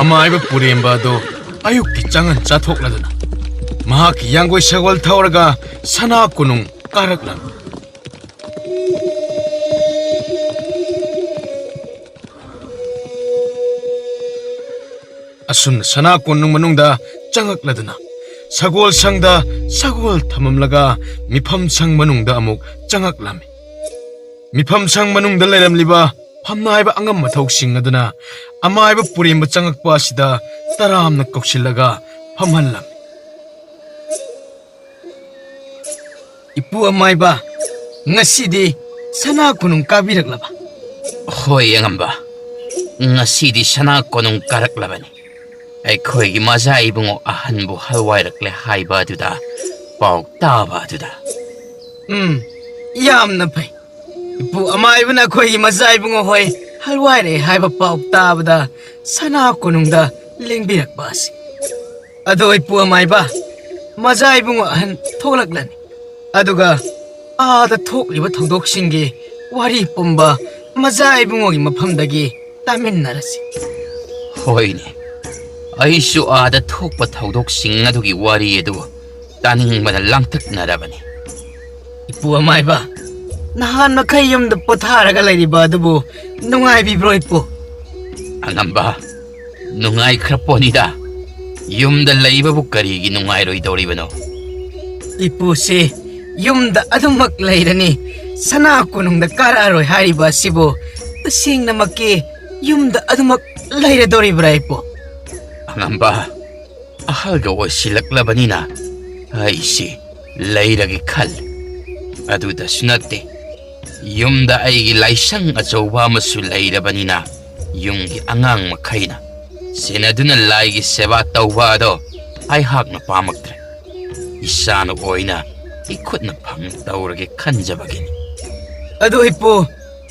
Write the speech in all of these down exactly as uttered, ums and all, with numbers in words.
ꯑꯃꯥꯏꯕ ꯄꯨꯔꯦꯝꯕ ꯑꯗꯨ ꯑꯌꯨꯛꯀꯤ ꯆꯉꯟ ꯆꯥꯊꯣꯛꯂꯗꯨꯅ ꯃꯍꯥꯛꯀꯤ ꯌꯥꯡꯒꯣꯏ ꯁꯒꯣꯜ ꯊꯧꯔꯒ ꯁꯅꯥ ꯀꯣꯅꯨꯡ ꯀꯥꯔꯛꯂꯝꯃꯤ꯫ ꯑꯁꯨꯝꯅ ꯁꯅꯥ ꯀꯣꯅꯨꯡ ꯃꯅꯨꯡꯗ ꯆꯪꯉꯛꯂꯗꯨꯅ ꯁꯒꯣꯜ ꯁꯪꯗ ꯁꯒꯣꯜ ꯊꯝꯃꯝꯂꯒ ꯃꯤꯐꯝ ꯁꯪ ꯃꯅꯨꯡꯗ ꯑꯃꯨꯛ ꯆꯪꯉꯛꯂꯝꯃꯤ꯫ ꯃꯤꯐꯝ ꯁꯪ ꯃꯅꯨꯡꯗ ꯂꯩꯔꯝꯂꯤꯕ ꯐꯝꯅꯥꯏꯕ ꯑꯉꯝ ꯃꯊꯧꯁꯤꯡ ꯑꯗꯨꯅ ꯑꯃꯥꯏꯕ ꯄꯨꯔꯦꯝꯕ ꯆꯪꯉꯛꯄ ꯑꯁꯤꯗ ꯇꯔꯥꯝꯅ ꯀꯧꯁꯤꯜꯂꯒ ꯐꯝꯍꯜꯂꯝꯃꯤ꯫ ꯏꯄꯨ ꯑꯃꯥꯏꯕ, ꯉꯁꯤꯗꯤ ꯁꯅꯥ ꯀꯣꯅꯨꯡ ꯀꯥꯕꯤꯔꯛꯂꯕ? ꯍꯣꯏ, ꯑꯉꯝꯕ, ꯉꯁꯤꯗꯤ ꯁꯅꯥ ꯀꯣꯅꯨꯡ ꯀꯥꯔꯛꯂꯕꯅꯤ꯫ ꯑꯩꯈꯣꯏꯒꯤ ꯃꯖꯥ ꯏꯕꯨꯡꯉꯣ ꯑꯍꯟꯕꯨ ꯍꯜꯋꯥꯏꯔꯛꯂꯦ ꯍꯥꯏꯕ ꯑꯗꯨꯗ ꯄꯥꯎ ꯇꯥꯕ ꯑꯗꯨꯗ꯫ ꯎꯝ, ꯌꯥꯝꯅ ꯐꯩ꯫ ꯏꯄꯨ ꯑꯃꯥꯏꯕꯅ ꯑꯩꯈꯣꯏꯒꯤ ꯃꯖꯥ ꯏꯕꯨꯡꯉꯣ ꯍꯣꯏ ꯍꯜꯋꯥꯏꯔꯛꯑꯦ ꯍꯥꯏꯕ ꯄꯥꯎ ꯇꯥꯕꯗ ꯁꯅꯥ ꯀꯣꯅꯨꯡꯗ ꯂꯦꯡꯕꯤꯔꯛꯄ ꯑꯁꯤ꯫ ꯑꯗꯣ ꯏꯄꯨ ꯑꯃꯥꯏꯕ, ꯃꯖꯥ ꯏꯕꯨꯡꯉꯣ ꯑꯍꯟ ꯊꯣꯛꯂꯛꯂꯅꯤ꯫ ꯑꯗꯨꯒ ꯑꯥꯗ ꯊꯣꯛꯂꯤꯕ ꯊꯧꯗꯣꯛꯁꯤꯡꯒꯤ ꯋꯥꯔꯤ ꯄꯨꯝꯕ ꯃꯖꯥ ꯏꯕꯨꯡꯉꯣꯒꯤ ꯃꯐꯝꯗꯒꯤ ꯇꯥꯃꯤꯟꯅꯔꯁꯤ꯫ ꯍꯣꯏꯅꯦ, ꯑꯩꯁꯨ ꯑꯥꯗ ꯊꯣꯛꯄ ꯊꯧꯗꯣꯛꯁꯤꯡ ꯑꯗꯨꯒꯤ ꯋꯥꯔꯤ ꯑꯗꯨ ꯇꯥꯅꯤꯡꯕꯅ ꯂꯥꯡꯇꯛꯅꯔꯕꯅꯤ꯫ ꯏꯄꯨ ꯑꯃꯥꯏꯕ, ꯅꯍꯥꯟ ꯃꯈꯩ ꯌꯨꯝꯗ ꯄꯣꯊꯥꯔꯒ ꯂꯩꯔꯤꯕ ꯑꯗꯨꯕꯨ ꯅꯨꯡꯉꯥꯏꯕꯤꯕ꯭ꯔꯣ ꯏꯄꯨ? ꯑꯉꯝꯕ, ꯅꯨꯡꯉꯥꯏꯈ꯭ꯔ ꯄꯣꯠꯅꯤꯗ꯫ ꯌꯨꯝꯗ ꯂꯩꯕꯕꯨ ꯀꯔꯤꯒꯤ ꯅꯨꯡꯉꯥꯏꯔꯣꯏꯗꯧꯔꯤꯕꯅꯣ? ꯏꯄꯨꯁꯤ ꯌꯨꯝꯗ ꯑꯗꯨꯃꯛ ꯂꯩꯔꯅꯤ, ꯁꯅꯥ ꯀꯣꯅꯨꯡꯗ ꯀꯥꯔꯛꯑꯔꯣꯏ ꯍꯥꯏꯔꯤꯕ ꯑꯁꯤꯕꯨ ꯇꯁꯦꯡꯅꯃꯛꯀꯤ ꯌꯨꯝꯗ ꯑꯗꯨꯃꯛ ꯂꯩꯔꯗꯧꯔꯤꯕ꯭ꯔꯥ ꯏꯄꯨ? ꯑꯉꯝꯕ, ꯑꯍꯜꯒ ꯑꯣꯏꯁꯤꯜꯂꯛꯂꯕꯅꯤꯅ ꯑꯩꯁꯤ ꯂꯩꯔꯒꯦ ꯈꯜꯂꯤ꯫ ꯑꯗꯨꯗꯁꯨ ꯅꯠꯇꯦ, ꯌꯨꯝꯗ ꯑꯩꯒꯤ ꯂꯥꯏꯁꯪ ꯑꯆꯧꯕ ꯑꯃꯁꯨ ꯂꯩꯔꯕꯅꯤꯅ ꯌꯨꯝꯒꯤ ꯑꯉꯥꯡ ꯃꯈꯩꯅ ꯁꯦꯟꯅꯗꯨꯅ ꯂꯥꯏꯒꯤ ꯁꯦꯕꯥ ꯇꯧꯕ ꯑꯗꯣ ꯑꯩꯍꯥꯛꯅ ꯄꯥꯝꯃꯛꯇ꯭ꯔꯦ꯫ ꯏꯁꯥꯅ ꯑꯣꯏꯅ ꯏꯈꯨꯠꯅ ꯐꯪꯅ ꯇꯧꯔꯒꯦ ꯈꯟꯖꯕꯒꯤꯅꯤ꯫ ꯑꯗꯨ ꯏꯄꯨ,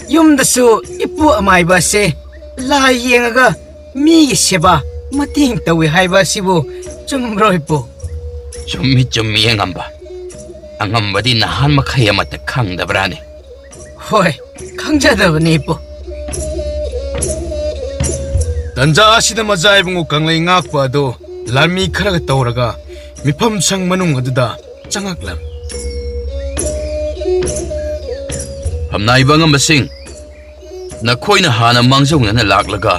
ꯌꯨꯝꯗꯁꯨ ꯏꯄꯨ ꯑꯃꯥꯏꯕ ꯑꯁꯦ ꯂꯥꯏ ꯌꯦꯡꯉꯒ ꯃꯤꯒꯤ ꯁꯦꯕꯥ ꯃꯇꯦꯡ ꯇꯧꯏ ꯍꯥꯏꯕ ꯑꯁꯤꯕꯨ ꯆꯨꯝꯕ꯭ꯔꯣ ꯏꯄꯨ? ꯆꯨꯝꯃꯤ, ꯆꯨꯝꯃꯤ ꯑꯉꯝꯕ꯫ ꯑꯉꯝꯕꯗꯤ ꯅꯍꯥꯟ ꯃꯈꯩ ꯑꯃꯠꯇ ꯈꯪꯗꯕ꯭ꯔꯥꯅꯦ? ꯍꯣꯏ, ꯈꯪꯖꯗꯕꯅꯤ ꯏꯄꯨ꯫ ꯇꯟꯖꯥ ꯑꯁꯤꯗ ꯃꯖꯥ ꯏꯕꯨꯡꯉꯣ ꯀꯪꯂꯩ ꯉꯥꯛꯄ ꯑꯗꯨ ꯂꯥꯟꯃꯤ ꯈꯔꯒ ꯇꯧꯔꯒ ꯃꯤꯐꯝ ꯁꯪ ꯃꯅꯨꯡ ꯑꯗꯨꯗ ꯆꯪꯉꯛꯂꯝꯃꯤ꯫ ꯐꯝꯅꯥꯏꯕ ꯑꯉꯝꯕꯁꯤꯡ, ꯅꯈꯣꯏꯅ ꯍꯥꯟꯅ ꯃꯥꯡꯖꯧꯅꯅ ꯂꯥꯛꯂꯒ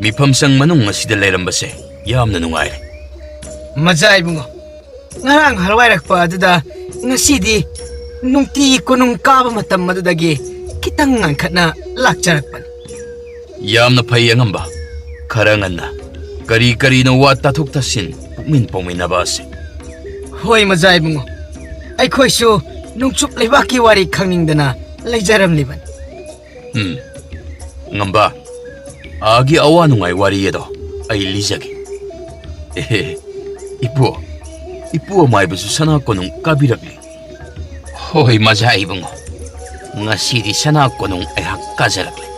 ꯃꯤꯐꯝ ꯁꯪ ꯃꯅꯨꯡ ꯑꯁꯤꯗ ꯂꯩꯔꯝꯕꯁꯦ ꯌꯥꯝꯅ ꯅꯨꯡꯉꯥꯏꯔꯦ꯫ ꯃꯖꯥ ꯏꯕꯨꯡꯉꯣ, ꯉꯔꯥꯡ ꯍꯜꯋꯥꯏꯔꯛꯄ ꯑꯗꯨꯗ ꯉꯁꯤꯗꯤ ꯅꯨꯡꯇꯤ ꯀꯣꯅꯨꯡ ꯀꯥꯕ ꯃꯇꯝ ꯑꯗꯨꯗꯒꯤ ꯈꯤꯇꯪ ꯉꯟꯈꯠꯅ ꯂꯥꯛꯆꯔꯛꯄꯅꯤ꯫ ꯌꯥꯝꯅ ꯐꯩ ꯑꯉꯝꯕ꯫ ꯈꯔ ꯉꯟꯅ ꯀꯔꯤ ꯀꯔꯤꯅꯣ ꯋꯥ ꯇꯥꯊꯣꯛ ꯇꯥꯁꯤꯟ ꯄꯨꯛꯃꯤꯟ ꯄꯥꯎꯃꯤꯟꯅꯕ ꯑꯁꯤ꯫ ꯍꯣꯏ ꯃꯖꯥ ꯏꯕꯨꯡꯉꯣ, ꯑꯩꯈꯣꯏꯁꯨ ꯅꯣꯡꯆꯨꯞ ꯂꯩꯕꯥꯛꯀꯤ ꯋꯥꯔꯤ ꯈꯪꯅꯤꯡꯗꯅ ꯂꯩꯖꯔꯝꯂꯤꯕꯅꯤ꯫ ꯎꯝ, ꯉꯝꯕ, ꯑꯥꯒꯤ ꯑꯋꯥ ꯅꯨꯡꯉꯥꯏ ꯋꯥꯔꯤ ꯑꯗꯣ ꯑꯩ ꯂꯤꯖꯒꯦ꯫ ꯑꯦꯍꯦ, ꯏꯄꯨ, ꯏꯄꯨ ꯑꯃꯥꯏꯕꯁꯨ ꯁꯅꯥ ꯀꯣꯅꯨꯡ ꯀꯥꯕꯤꯔꯛꯂꯤ꯫ ꯍꯣꯏ ꯃꯖꯥ ꯏꯕꯨꯡꯉꯣ, ꯉꯁꯤꯗꯤ ꯁꯅꯥ ꯀꯣꯅꯨꯡ ꯑꯩꯍꯥꯛ ꯀꯥꯖꯔꯛꯂꯦ꯫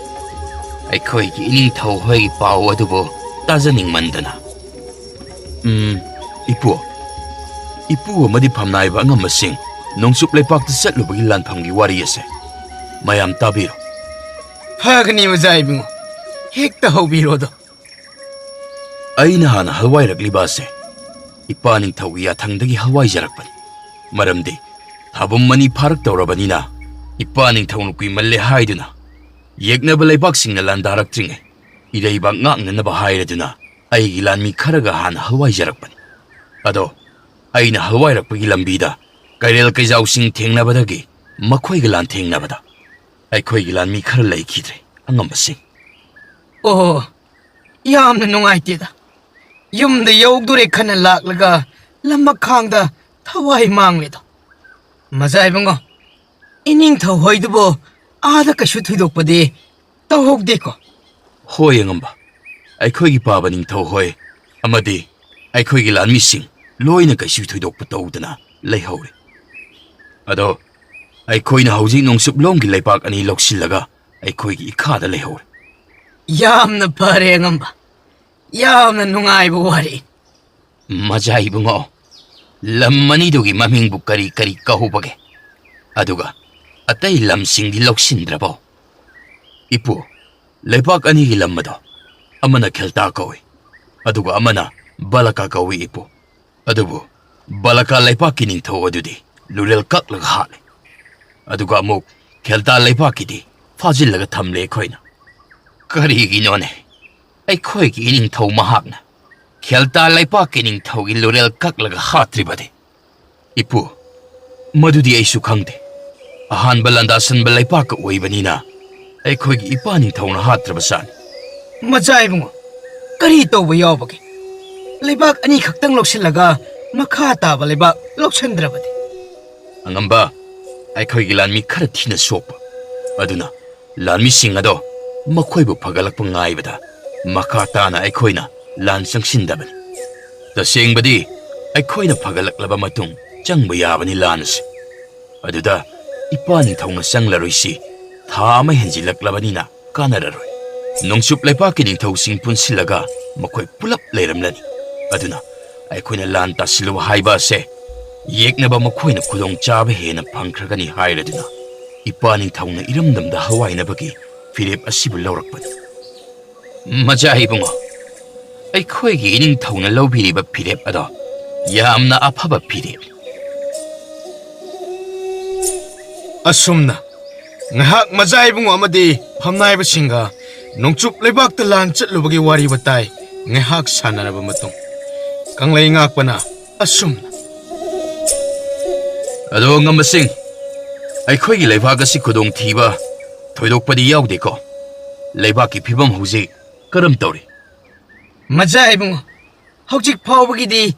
ꯑꯩꯈꯣꯏꯒꯤ ꯏꯅꯤꯡꯊꯧ ꯍꯣꯏꯒꯤ ꯄꯥꯎ ꯑꯗꯨꯕꯨ ꯇꯥꯖꯅꯤꯡꯃꯟꯗꯅ꯫ ꯎꯝ, ꯏꯄꯨ, ꯏꯄꯨ ꯑꯃꯗꯤ ꯐꯝꯅꯥꯏꯕ ꯑꯉꯝꯕꯁꯤꯡ ꯅꯣꯡꯆꯨꯞ ꯂꯩꯄꯥꯛꯇ ꯆꯠꯂꯨꯕꯒꯤ ꯂꯥꯟꯐꯝꯒꯤ ꯋꯥꯔꯤ ꯑꯁꯦ ꯃꯌꯥꯝ ꯇꯥꯕꯤꯔꯣ꯫ ꯐꯒꯅꯤ ꯃꯖꯥ ꯏꯕꯨꯡꯉꯣ, ꯍꯦꯛꯇ ꯍꯧꯕꯤꯔꯣꯗꯣ꯫ ꯑꯩꯅ ꯍꯥꯟꯅ ꯍꯜꯋꯥꯏꯔꯛꯂꯤꯕ ꯑꯁꯦ ꯏꯄꯥ ꯅꯤꯡꯊꯧꯒꯤ ꯌꯥꯊꯪꯗꯒꯤ ꯍꯜꯋꯥꯏꯖꯔꯛꯄꯅꯤ꯫ ꯃꯔꯝꯗꯤ ꯊꯥꯕꯨꯝ ꯑꯅꯤ ꯐꯥꯔꯛꯇꯧꯔꯕꯅꯤꯅ ꯏꯄꯥ ꯅꯤꯡꯊꯧꯅ ꯀꯨꯏꯃꯜꯂꯦ ꯍꯥꯏꯗꯨꯅ ꯌꯦꯛꯅꯕ ꯂꯩꯕꯥꯛꯁꯤꯡꯅ ꯂꯥꯟꯗꯥꯔꯛꯇ꯭ꯔꯤꯉꯩ ꯏꯔꯩꯕꯥꯛ ꯉꯥꯛꯅꯅꯕ ꯍꯥꯏꯔꯗꯨꯅ ꯑꯩꯒꯤ ꯂꯥꯟꯃꯤ ꯈꯔꯒ ꯍꯥꯟꯅ ꯍꯜꯋꯥꯏꯖꯔꯛꯄꯅꯤ꯫ ꯑꯗꯣ ꯑꯩꯅ ꯍꯜꯋꯥꯏꯔꯛꯄꯒꯤ ꯂꯝꯕꯤꯗ ꯀꯩꯔꯦꯜ ꯀꯩꯖꯥꯎꯁꯤꯡ ꯊꯦꯡꯅꯕꯗꯒꯤ ꯃꯈꯣꯏꯒ ꯂꯥꯟꯊꯦꯡꯅꯕꯗ ꯑꯩꯈꯣꯏꯒꯤ ꯂꯥꯟꯃꯤ ꯈꯔ ꯂꯩꯈꯤꯗ꯭ꯔꯦ ꯑꯉꯝꯕꯁꯤꯡ꯫ ꯑꯣ, ꯌꯥꯝꯅ ꯅꯨꯡꯉꯥꯏꯇꯦꯗ꯫ ꯌꯨꯝꯗ ꯌꯧꯗꯣꯔꯦ ꯈꯟꯅ ꯂꯥꯛꯂꯒ ꯂꯝꯃꯈꯥꯡꯗ ꯊꯋꯥꯏ ꯃꯥꯡꯂꯦꯗꯣ꯫ ꯃꯖꯥ ꯏꯕꯨꯡꯉꯣ, ꯏꯅꯤꯡꯊꯧ ꯍꯣꯏꯗꯨꯕꯨ ꯑꯥꯗ ꯀꯩꯁꯨ ꯊꯣꯏꯗꯣꯛꯄꯗꯤ ꯇꯧꯍꯧꯗꯦꯀꯣ? ꯍꯣꯏ ꯑꯉꯝꯕ, ꯑꯩꯈꯣꯏꯒꯤ ꯄꯥꯕ ꯅꯤꯡꯊꯧ ꯍꯣꯏ ꯑꯃꯗꯤ ꯑꯩꯈꯣꯏꯒꯤ ꯂꯥꯟꯃꯤꯁꯤꯡ ꯂꯣꯏꯅ ꯀꯩꯁꯨ ꯊꯣꯏꯗꯣꯛꯄ ꯇꯧꯗꯅ ꯂꯩꯍꯧꯔꯦ꯫ ꯑꯗꯣ ꯑꯩꯈꯣꯏꯅ ꯍꯧꯖꯤꯛ ꯅꯣꯡꯆꯨꯞ ꯂꯣꯝꯒꯤ ꯂꯩꯄꯥꯛ ꯑꯅꯤ ꯂꯧꯁꯤꯜꯂꯒ ꯑꯩꯈꯣꯏꯒꯤ ꯏꯈꯥꯗ ꯂꯩꯍꯧꯔꯦ꯫ ꯌꯥꯝꯅ ꯐꯔꯦ ꯑꯉꯝꯕ, ꯌꯥꯝꯅ ꯅꯨꯡꯉꯥꯏꯕ ꯋꯥꯔꯤ꯫ ꯃꯖꯥ ꯏꯕꯨꯡꯉꯣ, ꯂꯝ ꯑꯅꯤꯗꯨꯒꯤ ꯃꯃꯤꯡꯕꯨ ꯀꯔꯤ ꯀꯔꯤ ꯀꯧꯕꯒꯦ? ꯑꯗꯨꯒ ꯑꯇꯩ ꯂꯝꯁꯤꯡꯗꯤ ꯂꯧꯁꯤꯟꯗ꯭ꯔꯕꯣ? ꯏꯄꯨ, ꯂꯩꯄꯥꯛ ꯑꯅꯤꯒꯤ ꯂꯝ ꯑꯗꯣ ꯑꯃꯅ ꯈꯦꯜꯇꯥ ꯀꯧꯏ, ꯑꯗꯨꯒ ꯑꯃꯅ ꯕꯂꯀꯥ ꯀꯧꯏ, ꯏꯄꯨ꯫ ꯑꯗꯨꯕꯨ ꯕꯂꯀꯥ ꯂꯩꯄꯥꯛꯀꯤ ꯅꯤꯡꯊꯧ ꯑꯗꯨꯗꯤ ꯂꯨꯔꯦꯜ ꯀꯛꯂꯒ ꯍꯥꯠꯂꯦ, ꯑꯗꯨꯒ ꯑꯃꯨꯛ ꯈꯦꯜꯇꯥ ꯂꯩꯄꯥꯛꯀꯤꯗꯤ ꯐꯥꯖꯤꯜꯂꯒ ꯊꯝꯂꯦ ꯑꯩꯈꯣꯏꯅ꯫ ꯀꯔꯤꯒꯤꯅꯣꯅꯦ? ꯑꯩꯈꯣꯏꯒꯤ ꯏꯅꯤꯡꯊꯧ ꯃꯍꯥꯛꯅ ꯈꯦꯜꯇꯥ ꯂꯩꯄꯥꯛꯀꯤ ꯅꯤꯡꯊꯧꯒꯤ ꯂꯨꯔꯦꯜ ꯀꯛꯂꯒ ꯍꯥꯠꯇ꯭ꯔꯤꯕꯗꯤ? ꯏꯄꯨ, ꯃꯗꯨꯗꯤ ꯑꯩꯁꯨ ꯈꯪꯗꯦ꯫ ꯑꯍꯥꯟꯕ ꯂꯥꯟꯗꯥꯁꯟꯕ ꯂꯩꯄꯥꯛꯀ ꯑꯣꯏꯕꯅꯤꯅ ꯑꯩꯈꯣꯏꯒꯤ ꯏꯄꯥ ꯅꯤꯡꯊꯧꯅ ꯍꯥꯠꯇ꯭ꯔꯕ ꯖꯥꯠꯅꯤ꯫ ꯃꯆꯥ ꯏꯕꯨꯡꯉꯣ, ꯀꯔꯤ ꯇꯧꯕ ꯌꯥꯎꯕꯒꯦ? ꯂꯩꯕꯥꯛ ꯑꯅꯤꯈꯛꯇꯪ ꯂꯧꯁꯤꯜꯂꯒ ꯃꯈꯥ ꯇꯥꯕ ꯂꯩꯕꯥꯛ ꯂꯧꯁꯤꯟꯗ꯭ꯔꯕꯗꯤ? ꯑꯉꯝꯕ, ꯑꯩꯈꯣꯏꯒꯤ ꯂꯥꯟꯃꯤ ꯈꯔ ꯊꯤꯅ ꯁꯣꯛꯄ, ꯑꯗꯨꯅ ꯂꯥꯟꯃꯤꯁꯤꯡ ꯑꯗꯣ ꯃꯈꯣꯏꯕꯨ ꯐꯒꯠꯂꯛꯄ ꯉꯥꯏꯕꯗ ꯃꯈꯥ ꯇꯥꯅ ꯑꯩꯈꯣꯏꯅ ꯂꯥꯟ ꯆꯪꯁꯤꯟꯗꯕꯅꯤ꯫ ꯇꯁꯦꯡꯕꯗꯤ ꯑꯩꯈꯣꯏꯅ ꯐꯒꯠꯂꯛꯂꯕ ꯃꯇꯨꯡ ꯆꯪꯕ ꯌꯥꯕꯅꯤ ꯂꯥꯟ ꯑꯁꯤ꯫ ꯑꯗꯨꯗ ꯏꯄꯥ ꯅꯤꯡꯊꯧꯅ ꯆꯪꯂꯔꯣꯏꯁꯤ ꯊꯥ ꯑꯃ ꯍꯦꯟꯖꯤꯜꯂꯛꯂꯕꯅꯤꯅ ꯀꯥꯟꯅꯔꯔꯣꯏ꯫ ꯅꯣꯡꯆꯨꯞ ꯂꯩꯄꯥꯛꯀꯤ ꯅꯤꯡꯊꯧꯁꯤꯡ ꯄꯨꯟꯁꯤꯜꯂꯒ ꯃꯈꯣꯏ ꯄꯨꯂꯞ ꯂꯩꯔꯝꯂꯅꯤ꯫ ꯑꯗꯨꯅ ꯑꯩꯈꯣꯏꯅ ꯂꯥꯟ ꯇꯥꯁꯤꯜꯂꯨꯕ ꯍꯥꯏꯕ ꯑꯁꯦ ꯌꯦꯛꯅꯕ ꯃꯈꯣꯏꯅ ꯈꯨꯗꯣꯡꯆꯥꯕ ꯍꯦꯟꯅ ꯐꯪꯈ꯭ꯔꯒꯅꯤ ꯍꯥꯏꯔꯗꯨꯅ ꯏꯄꯥ ꯅꯤꯡꯊꯧꯅ ꯏꯔꯝꯗꯝꯗ ꯍꯋꯥꯏꯅꯕꯒꯤ ꯐꯤꯔꯦꯞ ꯑꯁꯤꯕꯨ ꯂꯧꯔꯛꯄꯅꯤ꯫ ꯃꯆꯥ ꯏꯕꯨꯡꯉꯣ, ꯑꯩꯈꯣꯏꯒꯤ ꯏꯅꯤꯡꯊꯧꯅ ꯂꯧꯕꯤꯔꯤꯕ ꯐꯤꯔꯦꯞ ꯑꯗꯣ ꯌꯥꯝꯅ ꯑꯐꯕ ꯐꯤꯔꯦꯞꯅꯤ꯫ ꯑꯁꯨꯝꯅ ꯉꯥꯏꯍꯥꯛ ꯃꯆꯥ ꯏꯕꯨꯡꯉꯣ ꯑꯃꯗꯤ ꯐꯝꯅꯥꯏꯕꯁꯤꯡꯒ ꯅꯣꯡꯆꯨꯞ ꯂꯩꯕꯥꯛꯇ ꯂꯥꯟ ꯆꯠꯂꯨꯕꯒꯤ ꯋꯥꯔꯤ ꯋꯥꯇꯥꯏ ꯉꯥꯏꯍꯥꯛ ꯁꯥꯟꯅꯔꯕ ꯃꯇꯨꯡ, ꯀꯪꯂꯩ ꯉꯥꯛꯄꯅ ꯑꯁꯨꯝꯅ, ꯑꯗꯣ ꯉꯝꯕꯁꯤꯡ, ꯑꯩꯈꯣꯏꯒꯤ ꯂꯩꯕꯥꯛ ꯑꯁꯤ ꯈꯨꯗꯣꯡꯊꯤꯕ ꯊꯣꯏꯗꯣꯛꯄꯗꯤ ꯌꯥꯎꯗꯦꯀꯣ? ꯂꯩꯕꯥꯛꯀꯤ ꯐꯤꯕꯝ ꯍꯧꯖꯤꯛ ꯀꯔꯝ ꯇꯧꯔꯤ? ꯃꯆꯥ ꯏꯕꯨꯡꯉꯣ, ꯍꯧꯖꯤꯛ ꯐꯥꯎꯕꯒꯤꯗꯤ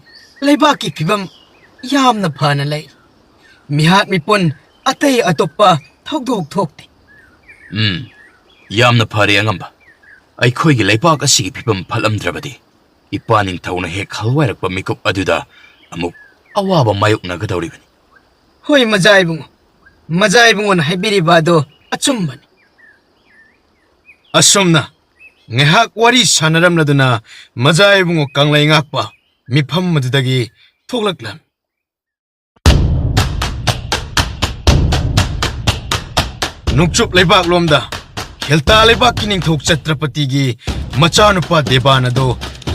ꯂꯩꯕꯥꯛꯀꯤ ꯐꯤꯕꯝ ꯌꯥꯝꯅ ꯐꯅ ꯂꯩ꯫ ꯃꯤꯍꯥꯠ ꯃꯤꯄꯨꯟ ꯑꯇꯩ ꯑꯇꯣꯞꯄ ꯊꯧꯗꯣꯛ ꯊꯣꯛꯇꯦ꯫ ꯎꯝ, ꯌꯥꯝꯅ ꯐꯔꯦ ꯑꯉꯝꯕ꯫ ꯑꯩꯈꯣꯏꯒꯤ ꯂꯩꯕꯥꯛ ꯑꯁꯤꯒꯤ ꯐꯤꯕꯝ ꯐꯠꯂꯝꯗ꯭ꯔꯕꯗꯤ ꯏꯄꯥ ꯅꯤꯡꯊꯧꯅ ꯍꯦꯛ ꯍꯜꯋꯥꯏꯔꯛꯄ ꯃꯤꯀꯨꯞ ꯑꯗꯨꯗ ꯑꯃꯨꯛ ꯑꯋꯥꯕ ꯃꯥꯌꯣꯛꯅꯒꯗꯧꯔꯤꯕꯅꯤ꯫ ꯍꯣꯏ ꯃꯆꯥ ꯏꯕꯨꯡꯉꯣ, ꯃꯆꯥ ꯏꯕꯨꯡꯉꯣꯅ ꯍꯥꯏꯕꯤꯔꯤꯕ ꯑꯗꯣ ꯑꯆꯨꯝꯕꯅꯤ꯫ ꯑꯁꯨꯝꯅ ꯉꯥꯏꯍꯥꯛ ꯋꯥꯔꯤ ꯁꯥꯟꯅꯔꯝꯂꯗꯨꯅ ꯃꯆꯥ ꯏꯕꯨꯡꯉꯣ ꯀꯪꯂꯩ ꯉꯥꯛꯄ ꯃꯤꯐꯝ ꯑꯗꯨꯗꯒꯤ ꯊꯣꯛꯂꯛꯂꯝꯃꯤ꯫ ꯅꯣꯡꯆꯨꯞ ꯂꯩꯕꯥꯛꯂꯣꯝꯗ ꯈꯦꯜꯇꯥ ꯂꯩꯕꯥꯛꯀꯤ ꯅꯤꯡꯊꯧ ꯆꯇ꯭ꯔꯄꯇꯤꯒꯤ ꯃꯆꯥꯅꯨꯄꯥ ꯗꯦꯕꯥꯟ ꯑꯗꯨ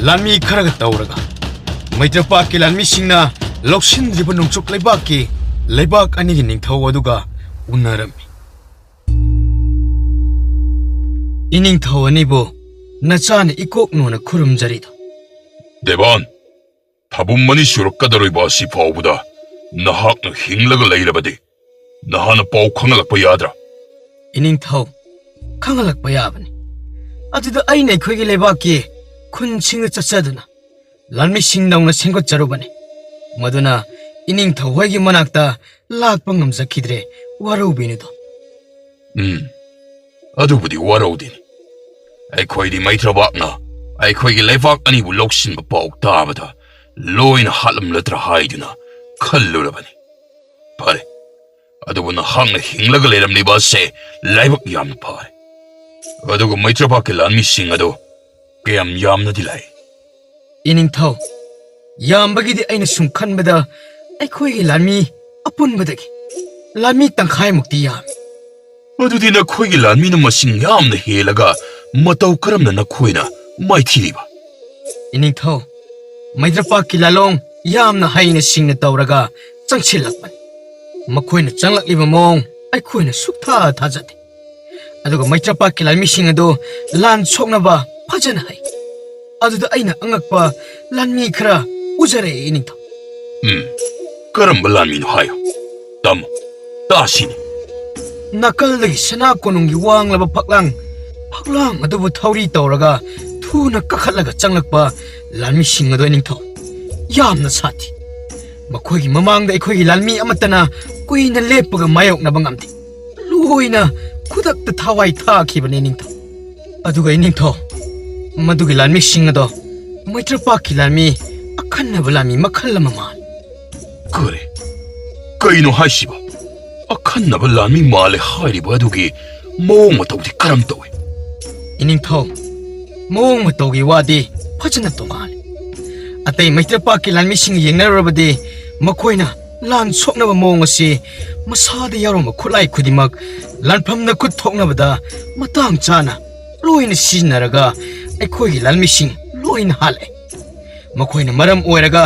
ꯂꯥꯟꯃꯤ ꯈꯔꯒ ꯇꯧꯔꯒ ꯃꯩꯇ꯭ꯔꯄꯥꯛꯀꯤ ꯂꯥꯟꯃꯤꯁꯤꯡꯅ ꯂꯧꯁꯤꯟꯗ꯭ꯔꯤꯕ ꯅꯣꯡꯆꯨꯞ ꯂꯩꯕꯥꯛꯀꯤ ꯂꯩꯕꯥꯛ ꯑꯅꯤꯒꯤ ꯅꯤꯡꯊꯧ ꯑꯗꯨꯒ ꯎꯅꯔꯝꯃꯤ꯫ ꯏꯅꯤꯡꯊꯧ ꯑꯅꯤꯕꯨ ꯅꯆꯥꯅ ꯏꯀꯣꯛ ꯅꯣꯟꯅ ꯈꯨꯔꯨꯝꯖꯔꯤꯗꯣ꯫ ꯗꯦꯕꯥꯟ, ꯊꯥꯕꯨꯝ ꯑꯅꯤ ꯁꯨꯔꯛꯀꯗꯧꯔꯤꯕ ꯑꯁꯤ ꯐꯥꯎꯕꯗ ꯅꯍꯥꯛꯅ ꯍꯤꯡꯂꯒ ꯂꯩꯔꯕꯗꯤ ꯅꯍꯥꯛꯅ ꯄꯥꯎ ꯈꯪꯍꯜꯂꯛꯄ ꯌꯥꯗ꯭ꯔꯥ? ꯏꯅꯤꯡꯊꯧ, ꯈꯪꯍꯜꯂꯛꯄ ꯌꯥꯕꯅꯤ꯫ ꯑꯗꯨꯗ ꯑꯩꯅ ꯑꯩꯈꯣꯏꯒꯤ ꯂꯩꯕꯥꯛꯀꯤ ꯈꯨꯟꯁꯤꯡꯗ ꯆꯠꯆꯗꯨꯅ ꯂꯥꯟꯃꯤꯁꯤꯡꯗꯧꯅ ꯁꯦꯝꯒꯠꯆꯔꯨꯕꯅꯤ꯫ ꯃꯗꯨꯅ ꯏꯅꯤꯡꯊꯧ ꯍꯣꯏꯒꯤ ꯃꯅꯥꯛꯇ ꯂꯥꯛꯄ ꯉꯝꯖꯈꯤꯗ꯭ꯔꯦ, ꯋꯥꯔꯧꯕꯤꯅꯨꯗꯣ꯫ ꯎꯝ, ꯑꯗꯨꯕꯨꯗꯤ ꯋꯥꯔꯧꯗꯦꯅꯤ꯫ ꯑꯩꯈꯣꯏꯗꯤ ꯃꯩꯇ꯭ꯔꯕꯥꯛꯅ ꯑꯩꯈꯣꯏꯒꯤ ꯂꯩꯕꯥꯛ ꯑꯅꯤꯕꯨ ꯂꯧꯁꯤꯟꯕ ꯄꯥꯎ ꯇꯥꯕꯗ ꯂꯣꯏꯅ ꯍꯥꯠꯂꯝꯂꯗ꯭ꯔꯥ ꯍꯥꯏꯗꯨꯅ ꯈꯜꯂꯨꯔꯕꯅꯤ꯫ ꯐꯔꯦ, ꯑꯗꯨꯕꯨ ꯅꯍꯥꯛꯅ ꯍꯤꯡꯂꯒ ꯂꯩꯔꯝꯂꯤꯕ ꯑꯁꯦ ꯂꯥꯏꯕꯛ ꯌꯥꯝꯅ ꯐꯔꯦ꯫ ꯑꯗꯨꯒ ꯃꯩꯇ꯭ꯔꯄꯥꯛꯀꯤ ꯂꯥꯟꯃꯤꯁꯤꯡ ꯑꯗꯨ ꯀꯌꯥꯝ ꯌꯥꯝꯅꯗꯤ ꯂꯥꯛꯏ? ꯏꯅꯤꯡꯊꯧ, ꯌꯥꯝꯕꯒꯤꯗꯤ ꯑꯩꯅ ꯁꯨꯝ ꯈꯟꯕꯗ ꯑꯩꯈꯣꯏꯒꯤ ꯂꯥꯟꯃꯤ ꯑꯄꯨꯟꯕꯗꯒꯤ ꯂꯥꯟꯃꯤ ꯇꯪꯈꯥꯏꯃꯨꯛꯇꯤ ꯌꯥꯝꯃꯤ꯫ ꯑꯗꯨꯗꯤ ꯅꯈꯣꯏꯒꯤ ꯂꯥꯟꯃꯤꯅ ꯃꯁꯤꯡ ꯌꯥꯝꯅ ꯍꯦꯜꯂꯒ ꯃꯇꯧ ꯀꯔꯝꯅ ꯅꯈꯣꯏꯅ ꯃꯥꯏꯊꯤꯔꯤꯕ? ꯏꯅꯤꯡꯊꯧ, ꯃꯩꯇ꯭ꯔꯄꯥꯛꯀꯤ ꯂꯥꯂꯣꯡ ꯌꯥꯝꯅ ꯍꯩꯅ ꯁꯤꯡꯅ ꯇꯧꯔꯒ ꯆꯪꯁꯤꯜꯂꯛꯄꯅꯤ꯫ ꯃꯈꯣꯏꯅ ꯆꯪꯂꯛꯂꯤꯕ ꯃꯑꯣꯡ ꯑꯩꯈꯣꯏꯅ ꯁꯨꯛꯊꯥ ꯊꯥꯖꯗꯦ꯫ ꯑꯗꯨꯒ ꯃꯩꯇ꯭ꯔꯄꯥꯛꯀꯤ ꯂꯥꯟꯃꯤꯁꯤꯡ ꯑꯗꯨ ꯂꯥꯟ ꯁꯣꯛꯅꯕ ꯐꯖꯅ ꯍꯩ꯫ ꯑꯗꯨꯗ ꯑꯩꯅ ꯑꯉꯛꯄ ꯂꯥꯟꯃꯤ ꯈꯔ ꯎꯖꯔꯛꯑꯦ, ꯏꯅꯤꯡꯊꯧ꯫ ꯎꯝ, ꯀꯔꯝꯕ ꯂꯥꯟꯃꯤꯅꯣ ꯍꯥꯏꯌꯨ, ꯇꯝꯃꯨ, ꯇꯥꯁꯤꯅꯦ꯫ ꯅꯥꯀꯜꯗꯒꯤ ꯁꯅꯥ ꯀꯣꯅꯨꯡꯒꯤ ꯋꯥꯡꯂꯕ ꯐꯛꯂꯥꯡ, ꯐꯛꯂꯥꯡ ꯑꯗꯨꯕꯨ ꯊꯧꯔꯤ ꯇꯧꯔꯒ ꯊꯨꯅ ꯀꯥꯈꯠꯂꯒ ꯆꯪꯂꯛꯄ ꯂꯥꯟꯃꯤꯁꯤꯡ ꯑꯗꯨ, ꯏꯅꯤꯡꯊꯧ, ꯌꯥꯝꯅ ꯁꯥꯊꯤ꯫ ꯃꯈꯣꯏꯒꯤ ꯃꯃꯥꯡꯗ ꯑꯩꯈꯣꯏꯒꯤ ꯂꯥꯟꯃꯤ ꯑꯃꯠꯇꯅ ꯀꯨꯏꯅ ꯂꯦꯞꯄꯒ ꯃꯥꯌꯣꯛꯅꯕ ꯉꯝꯗꯦ꯫ ꯂꯣꯏꯅ ꯈꯨꯗꯛꯇ ꯊꯋꯥꯏ ꯊꯥꯈꯤꯕꯅꯤ, ꯏꯅꯤꯡꯊꯧ꯫ ꯑꯗꯨꯒ, ꯏꯅꯤꯡꯊꯧ, ꯃꯗꯨꯒꯤ ꯂꯥꯟꯃꯤꯁꯤꯡ ꯑꯗꯣ ꯃꯩꯇ꯭ꯔꯄꯥꯛꯀꯤ ꯂꯥꯟꯃꯤ, ꯑꯈꯟꯅꯕ ꯂꯥꯟꯃꯤ ꯃꯈꯜ ꯑꯃ ꯃꯥꯜꯂꯤ꯫ ꯀꯔꯤ? ꯀꯩꯅꯣ ꯍꯥꯏꯁꯤꯕ? ꯑꯈꯟꯅꯕ ꯂꯥꯟꯃꯤ ꯃꯥꯜꯂꯦ ꯍꯥꯏꯔꯤꯕ ꯑꯗꯨꯒꯤ ꯃꯑꯣꯡ ꯃꯇꯧꯗꯤ ꯀꯔꯝ ꯇꯧꯏ? ꯏꯅꯤꯡꯊꯧ, ꯃꯑꯣꯡ ꯃꯇꯧꯒꯤ ꯋꯥꯗꯤ ꯐꯖꯅ ꯇꯣꯉꯥꯜꯂꯤ꯫ ꯑꯇꯩ ꯃꯩꯇ꯭ꯔꯄꯥꯛꯀꯤ ꯂꯥꯟꯃꯤꯁꯤꯡꯒ ꯌꯦꯡꯅꯔꯨꯔꯕꯗꯤ ꯃꯈꯣꯏꯅ ꯂꯥꯟ ꯁꯣꯛꯅꯕ ꯃꯑꯣꯡ ꯑꯁꯤ ꯃꯁꯥꯗ ꯌꯥꯎꯔꯝꯕ ꯈꯨꯠꯂꯥꯏ ꯈꯨꯗꯤꯡꯃꯛ ꯂꯥꯟꯐꯝꯗ ꯈꯨꯠ ꯊꯣꯛꯅꯕꯗ ꯃꯇꯥꯡ ꯆꯥꯅ ꯂꯣꯏꯅ ꯁꯤꯖꯤꯟꯅꯔꯒ ꯑꯩꯈꯣꯏꯒꯤ ꯂꯥꯟꯃꯤꯁꯤꯡ ꯂꯣꯏꯅ ꯍꯥꯠꯂꯦ꯫ ꯃꯈꯣꯏꯅ ꯃꯔꯝ ꯑꯣꯏꯔꯒ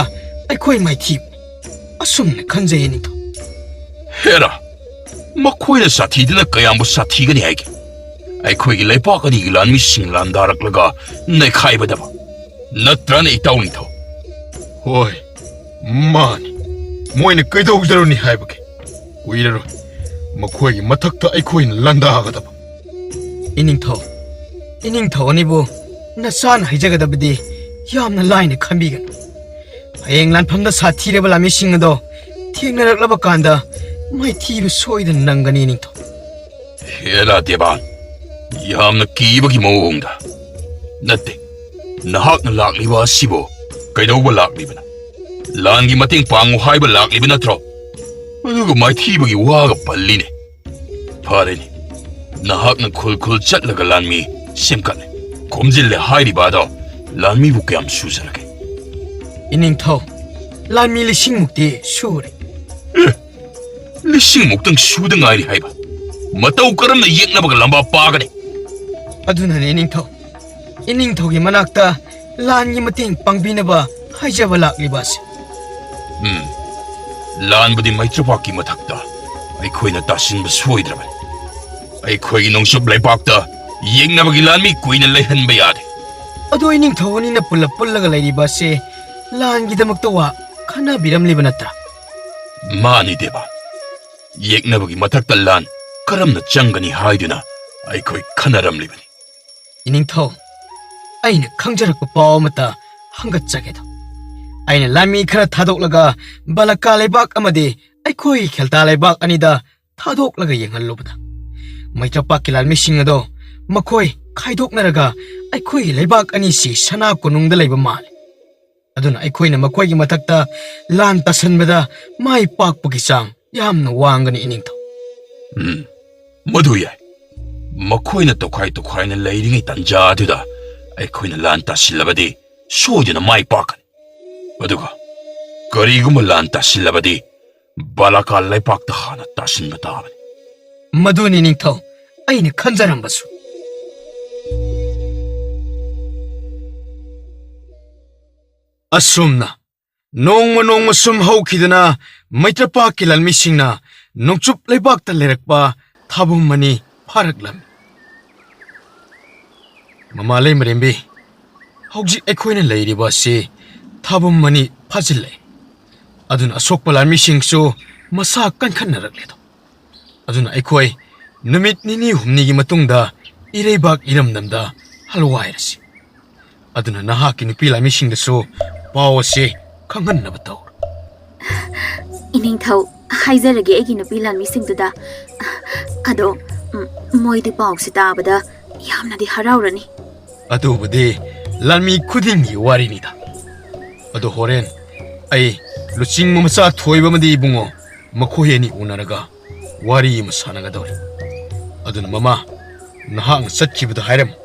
ꯑꯩꯈꯣꯏ ꯃꯥꯏꯊꯤꯕꯅꯤ꯫ ꯑꯁꯨꯝꯅ ꯈꯟꯖꯩ, ꯏꯅꯤꯡꯊꯧ꯫ ꯍꯦꯔꯥ, ꯃꯈꯣꯏꯅ ꯁꯥꯊꯤꯗꯅ ꯀꯌꯥꯝꯕꯨ ꯁꯥꯊꯤꯒꯅꯤ ꯍꯥꯏꯒꯦ? ꯑꯩꯈꯣꯏꯒꯤ ꯂꯩꯄꯥꯛ ꯑꯅꯤꯒꯤ ꯂꯥꯟꯃꯤꯁꯤꯡ ꯂꯥꯟꯗꯥꯔꯛꯂꯒ ꯅꯩꯈꯥꯏꯕꯗꯕ ꯅꯠꯇ꯭ꯔꯅꯦ, ꯏꯇꯥꯎ ꯅꯤꯡꯊꯧ? ꯍꯣꯏ, ꯃꯥꯅꯤ꯫ ꯃꯣꯏꯅ ꯀꯩꯗꯧꯖꯔꯨꯅꯤ ꯍꯥꯏꯕꯒꯦ? ꯀꯨꯏꯔꯔꯣꯏ ꯃꯈꯣꯏꯒꯤ ꯃꯊꯛꯇ ꯑꯩꯈꯣꯏꯅ ꯂꯥꯟꯗꯥꯒꯗꯕ꯫ ꯏꯅꯤꯡꯊꯧ, ꯏꯅꯤꯡꯊꯧ ꯑꯅꯤꯕꯨ ꯅꯆꯥꯅ ꯍꯥꯏꯖꯒꯗꯕꯗꯤ ꯌꯥꯝꯅ ꯂꯥꯏꯅ ꯈꯟꯕꯤꯒꯅꯨ꯫ ꯍꯌꯦꯡ ꯂꯥꯟꯐꯝꯗ ꯁꯥꯊꯤꯔꯕ ꯂꯥꯟꯃꯤꯁꯤꯡ ꯑꯗꯣ ꯊꯦꯡꯅꯔꯛꯂꯕ ꯀꯥꯟꯗ ꯃꯥꯏꯊꯤꯕ ꯁꯣꯏꯗꯅ ꯅꯪꯒꯅꯤ, ꯏꯅꯤꯡꯊꯧ꯫ ꯍꯦꯔꯥ ꯗꯦꯕꯥꯟ, ꯌꯥꯝꯅ ꯀꯤꯕꯒꯤ ꯃꯑꯣꯡꯗ꯫ ꯅꯠꯇꯦ, ꯅꯍꯥꯛꯅ ꯂꯥꯛꯂꯤꯕ ꯑꯁꯤꯕꯨ ꯀꯩꯗꯧꯕ ꯂꯥꯛꯂꯤꯕꯅꯣ? ꯂꯥꯟꯒꯤ ꯃꯇꯦꯡ ꯄꯥꯡꯉꯨ ꯍꯥꯏꯕ ꯂꯥꯛꯂꯤꯕ ꯅꯠꯇ꯭ꯔꯣ? ꯑꯗꯨꯒ ꯃꯥꯏꯊꯤꯕꯒꯤ ꯋꯥꯒ ꯄꯜꯂꯤꯅꯦ꯫ ꯐꯔꯦꯅꯦ, ꯅꯍꯥꯛꯅ ꯈꯨꯜ ꯈꯨꯜ ꯆꯠꯂꯒ ꯂꯥꯟꯃꯤ ꯁꯦꯝꯒꯠꯂꯦ, ꯈꯣꯝꯖꯤꯜꯂꯦ ꯍꯥꯏꯔꯤꯕ ꯑꯗꯣ ꯂꯥꯟꯃꯤꯕꯨ ꯀꯌꯥꯝ ꯁꯨꯖꯔꯒꯦ? ꯏꯅꯤꯡꯊꯧ, ꯂꯥꯟꯃꯤ ꯂꯤꯁꯤꯡꯃꯨꯛꯇꯤ ꯁꯨꯔꯦ꯫ ꯑꯦ, ꯂꯤꯁꯤꯡꯃꯨꯛꯇꯪ ꯁꯨꯗ ꯉꯥꯏꯔꯤ ꯍꯥꯏꯕ? ꯃꯇꯧ ꯀꯔꯝꯅ ꯌꯦꯛꯅꯕꯒ ꯂꯝꯕꯥ ꯄꯥꯒꯅꯤ? ꯑꯗꯨꯅꯅꯦ, ꯏꯅꯤꯡꯊꯧ, ꯏꯅꯤꯡꯊꯧꯒꯤ ꯃꯅꯥꯛꯇ ꯂꯥꯟꯒꯤ ꯃꯇꯦꯡ ꯄꯥꯡꯕꯤꯅꯕ ꯍꯥꯏꯖꯕ ꯂꯥꯛꯂꯤꯕ ꯑꯁꯤ꯫ ꯎꯝ, ꯂꯥꯟꯕꯨꯗꯤ ꯃꯩꯇ꯭ꯔꯄꯥꯛꯀꯤ ꯃꯊꯛꯇ ꯑꯩꯈꯣꯏꯅ ꯇꯥꯁꯤꯟꯕ ꯁꯣꯏꯗ꯭ꯔꯕꯅꯤ꯫ ꯑꯩꯈꯣꯏꯒꯤ ꯅꯣꯡꯆꯨꯞ ꯂꯩꯕꯥꯛꯇ ꯌꯦꯛꯅꯕꯒꯤ ꯂꯥꯟꯃꯤ ꯀꯨꯏꯅ ꯂꯩꯍꯟꯕ ꯌꯥꯗꯦ꯫ ꯑꯗꯣ ꯏꯅꯤꯡꯊꯧ ꯑꯅꯤꯅ ꯄꯨꯜꯂꯞ ꯄꯨꯜꯂꯒ ꯂꯩꯔꯤꯕ ꯑꯁꯤ ꯂꯥꯟꯒꯤꯗꯃꯛꯇ ꯋꯥ ꯈꯟꯅꯕꯤꯔꯝꯂꯤꯕ ꯅꯠꯇ꯭ꯔꯥ? ꯃꯥꯅꯤ ꯗꯦꯕꯥ, ꯌꯦꯛꯅꯕꯒꯤ ꯃꯊꯛꯇ ꯂꯥꯟ ꯀꯔꯝꯅ ꯆꯪꯒꯅꯤ ꯍꯥꯏꯗꯨꯅ ꯑꯩꯈꯣꯏ ꯈꯟꯅꯔꯝꯂꯤꯕꯅꯤ꯫ ꯏꯅꯤꯡꯊꯧ, ꯑꯩꯅ ꯈꯪꯖꯔꯛꯄ ꯄꯥꯎ ꯑꯃꯠꯇ ꯍꯪꯒꯠꯆꯒꯦꯗ꯫ ꯑꯩꯅ ꯂꯥꯟꯃꯤ ꯈꯔ ꯊꯥꯗꯣꯛꯂꯒ ꯕꯂꯀꯥ ꯂꯩꯕꯥꯛ ꯑꯃꯗꯤ ꯑꯩꯈꯣꯏꯒꯤ ꯈꯦꯜꯇꯥ ꯂꯩꯕꯥꯛ ꯑꯅꯤꯗ ꯊꯥꯗꯣꯛꯂꯒ ꯌꯦꯡꯍꯜꯂꯨꯕꯗ, ꯃꯩꯇ꯭ꯔꯄꯥꯛꯀꯤ ꯂꯥꯟꯃꯤꯁꯤꯡ ꯑꯗꯣ ꯃꯈꯣꯏ ꯈꯥꯏꯗꯣꯛꯅꯔꯒ ꯑꯩꯈꯣꯏꯒꯤ ꯂꯩꯕꯥꯛ ꯑꯅꯤꯁꯤ ꯁꯅꯥ ꯀꯣꯅꯨꯡꯗ ꯂꯩꯕ ꯃꯥꯜꯂꯤ꯫ ꯑꯗꯨꯅ ꯑꯩꯈꯣꯏꯅ ꯃꯈꯣꯏꯒꯤ ꯃꯊꯛꯇ ꯂꯥꯟ ꯇꯥꯁꯟꯕꯗ ꯃꯥꯏ ꯄꯥꯛꯄꯒꯤ ꯆꯥꯡ ꯌꯥꯝꯅ ꯋꯥꯡꯒꯅꯤ, ꯏꯅꯤꯡꯊꯧ꯫ ꯎꯝ, ꯃꯗꯨ ꯌꯥꯏ꯫ ꯃꯈꯣꯏꯅ ꯇꯣꯈꯥꯏ ꯇꯣꯈꯥꯏꯅ ꯂꯩꯔꯤꯉꯩ ꯇꯥꯟꯖꯥ ꯑꯗꯨꯗ ꯑꯩꯈꯣꯏꯅ ꯂꯥꯟ ꯇꯥꯁꯤꯜꯂꯕꯗꯤ ꯁꯣꯏꯗꯅ ꯃꯥꯏ ꯄꯥꯛꯀꯅꯤ꯫ ꯑꯗꯨꯒ ꯀꯔꯤꯒꯨꯝꯕ ꯂꯥꯟ ꯇꯥꯁꯤꯜꯂꯕꯗꯤ ꯕꯥꯂꯥꯀꯥ ꯂꯩꯄꯥꯛꯇ ꯍꯥꯟꯅ ꯇꯥꯁꯤꯟꯕ ꯇꯥꯕꯅꯤ꯫ ꯃꯗꯨꯅꯤ, ꯅꯤꯡꯊꯧ, ꯑꯩꯅ ꯈꯟꯖꯔꯝꯕꯁꯨ꯫ ꯑꯁꯨꯝꯅ ꯅꯣꯡꯃ ꯅꯣꯡꯃ ꯁꯨꯝ ꯍꯧꯈꯤꯗꯨꯅ ꯃꯩꯇ꯭ꯔꯄꯥꯛꯀꯤ ꯂꯥꯟꯃꯤꯁꯤꯡꯅ ꯅꯣꯡꯆꯨꯞ ꯂꯩꯕꯥꯛꯇ ꯂꯩꯔꯛꯄ ꯊꯥꯕꯨꯝ ꯑꯅꯤ ꯐꯥꯔꯛꯂꯝꯃꯤ꯫ ꯃꯃꯥ ꯂꯩꯃꯔꯦꯝꯕꯤ, ꯍꯧꯖꯤꯛ ꯑꯩꯈꯣꯏꯅ ꯂꯩꯔꯤꯕ ꯑꯁꯤ ꯊꯥꯕꯨꯝ ꯑꯅꯤ ꯐꯥꯖꯤꯜꯂꯦ꯫ ꯑꯗꯨꯅ ꯑꯁꯣꯛꯄ ꯂꯥꯟꯃꯤꯁꯤꯡꯁꯨ ꯃꯁꯥ ꯀꯟꯈꯠꯅꯔꯛꯂꯦꯗꯣ꯫ ꯑꯗꯨꯅ ꯑꯩꯈꯣꯏ ꯅꯨꯃꯤꯠ ꯅꯤꯅꯤ ꯍꯨꯝꯅꯤꯒꯤ ꯃꯇꯨꯡꯗ ꯏꯔꯩꯕꯥꯛ ꯏꯔꯝꯗꯝꯗ ꯍꯜꯋꯥꯏꯔꯁꯤ꯫ ꯑꯗꯨꯅ ꯅꯍꯥꯛꯀꯤ ꯅꯨꯄꯤ ꯂꯥꯟꯃꯤꯁꯤꯡꯗꯁꯨ ꯄꯥꯎ ꯑꯁꯤ ꯈꯪꯍꯟꯅꯕ ꯇꯧꯔꯣ꯫ ꯏꯅꯤꯡꯊꯧ, ꯍꯥꯏꯖꯔꯒꯦ ꯑꯩꯒꯤ ꯅꯨꯄꯤ ꯂꯥꯟꯃꯤꯁꯤꯡꯗꯨꯗ꯫ ꯑꯗꯣ, ꯎꯝ, ꯃꯣꯏꯗꯤ ꯄꯥꯎꯁꯤ ꯇꯥꯕꯗ ꯌꯥꯝꯅꯗꯤ ꯍꯔꯥꯎꯔꯅꯤ꯫ ꯑꯗꯨꯕꯨꯗꯤ ꯂꯥꯟꯃꯤ ꯈꯨꯗꯤꯡꯒꯤ ꯋꯥꯔꯤꯅꯤꯗ꯫ ꯑꯗꯣ ꯍꯣꯔꯦꯟ ꯑꯩ ꯂꯨꯆꯤꯡꯕ ꯃꯆꯥ ꯊꯣꯏꯕ ꯑꯃꯗꯤ ꯏꯕꯨꯡꯉꯣ ꯃꯈꯣꯏ ꯑꯅꯤ ꯎꯅꯔꯒ ꯋꯥꯔꯤ ꯑꯃ ꯁꯥꯟꯅꯒꯗꯧꯔꯤ꯫ ꯑꯗꯨꯅ ꯃꯃꯥ, ꯅꯍꯥꯛꯅ ꯆꯠꯈꯤꯕꯗ ꯍꯥꯏꯔꯝꯃꯨ꯫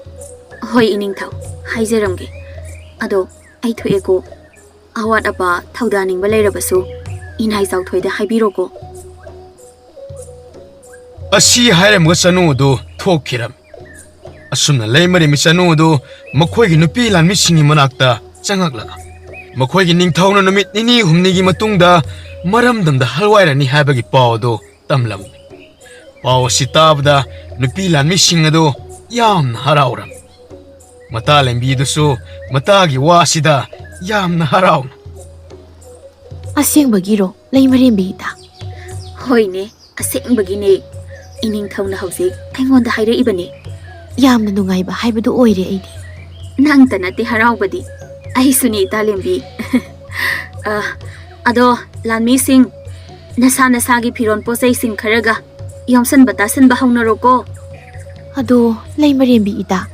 ꯍꯣꯏ ꯏꯅꯤꯡꯊꯧ, ꯍꯥꯏꯖꯔꯝꯒꯦ꯫ ꯑꯗꯣ ꯑꯩ ꯊꯣꯛꯑꯦꯀꯣ꯫ ꯑꯋꯥꯠ ꯑꯄꯥ ꯊꯧꯗꯥꯅꯤꯡꯕ ꯂꯩꯔꯕꯁꯨ ꯏꯅꯥꯏ ꯆꯥꯎꯊꯣꯏꯗ ꯍꯥꯏꯕꯤꯔꯣꯀꯣ꯫ ꯑꯁꯤ ꯍꯥꯏꯔꯝꯃꯒ ꯆꯅꯨ ꯑꯗꯨ ꯊꯣꯛꯈꯤꯔꯝꯃꯤ꯫ ꯑꯁꯨꯝꯅ ꯂꯩꯃꯔꯦꯝꯕꯤ ꯆꯅꯨ ꯑꯗꯨ ꯃꯈꯣꯏꯒꯤ ꯅꯨꯄꯤ ꯂꯥꯟꯃꯤꯁꯤꯡꯒꯤ ꯃꯅꯥꯛꯇ ꯆꯪꯉꯛꯂꯒ ꯃꯈꯣꯏꯒꯤ ꯅꯤꯡꯊꯧꯅ ꯅꯨꯃꯤꯠ ꯅꯤꯅꯤ ꯍꯨꯝꯅꯤꯒꯤ ꯃꯇꯨꯡꯗ ꯃꯔꯝꯗꯝꯗ ꯍꯜꯋꯥꯏꯔꯅꯤ ꯍꯥꯏꯕꯒꯤ ꯄꯥꯎ ꯑꯗꯨ ꯇꯝꯂꯝꯃꯤ꯫ ꯄꯥꯎ ꯑꯁꯤ ꯇꯥꯕꯗ ꯅꯨꯄꯤ ꯂꯥꯟꯃꯤꯁꯤꯡ ꯑꯗꯨ ꯌꯥꯝꯅ ꯍꯔꯥꯎꯔꯝꯃꯤ꯫ ꯃꯇꯥ ꯂꯦꯝꯕꯤꯗꯨꯁꯨ ꯃꯇꯥꯒꯤ ꯋꯥꯁꯤꯗ ꯌꯥꯝꯅ ꯍꯔꯥꯎꯅ, ꯑꯁꯦꯡꯕꯒꯤꯔꯣ, ꯂꯩꯃꯔꯦꯝꯕꯤ ꯏꯇꯥ? ꯍꯣꯏꯅꯦ, ꯑꯁꯦꯡꯕꯒꯤꯅꯦ꯫ ꯏꯅꯤꯡꯊꯧꯅ ꯍꯧꯖꯤꯛ ꯑꯩꯉꯣꯟꯗ ꯍꯥꯏꯔꯛꯏꯕꯅꯦ꯫ ꯌꯥꯝꯅ ꯅꯨꯡꯉꯥꯏꯕ ꯍꯥꯏꯕꯗꯨ ꯑꯣꯏꯔꯦ ꯑꯩꯗꯤ꯫ ꯅꯪꯇ ꯅꯠꯇꯦ ꯍꯔꯥꯎꯕꯗꯤ, ꯑꯩꯁꯨꯅꯦ ꯏꯇꯥ ꯂꯦꯝꯕꯤ꯫ ꯑ, ꯑꯗꯣ ꯂꯥꯟꯃꯤꯁꯤꯡ, ꯅꯁꯥ ꯅꯁꯥꯒꯤ ꯐꯤꯔꯣꯟ ꯄꯣꯠꯆꯩꯁꯤꯡ ꯈꯔꯒ ꯌꯣꯝꯁꯟꯕ ꯇꯥꯁꯟꯕ ꯍꯧꯅꯔꯣꯀꯣ꯫ ꯑꯗꯣ ꯂꯩꯃꯔꯦꯝꯕꯤ ꯏꯇꯥ,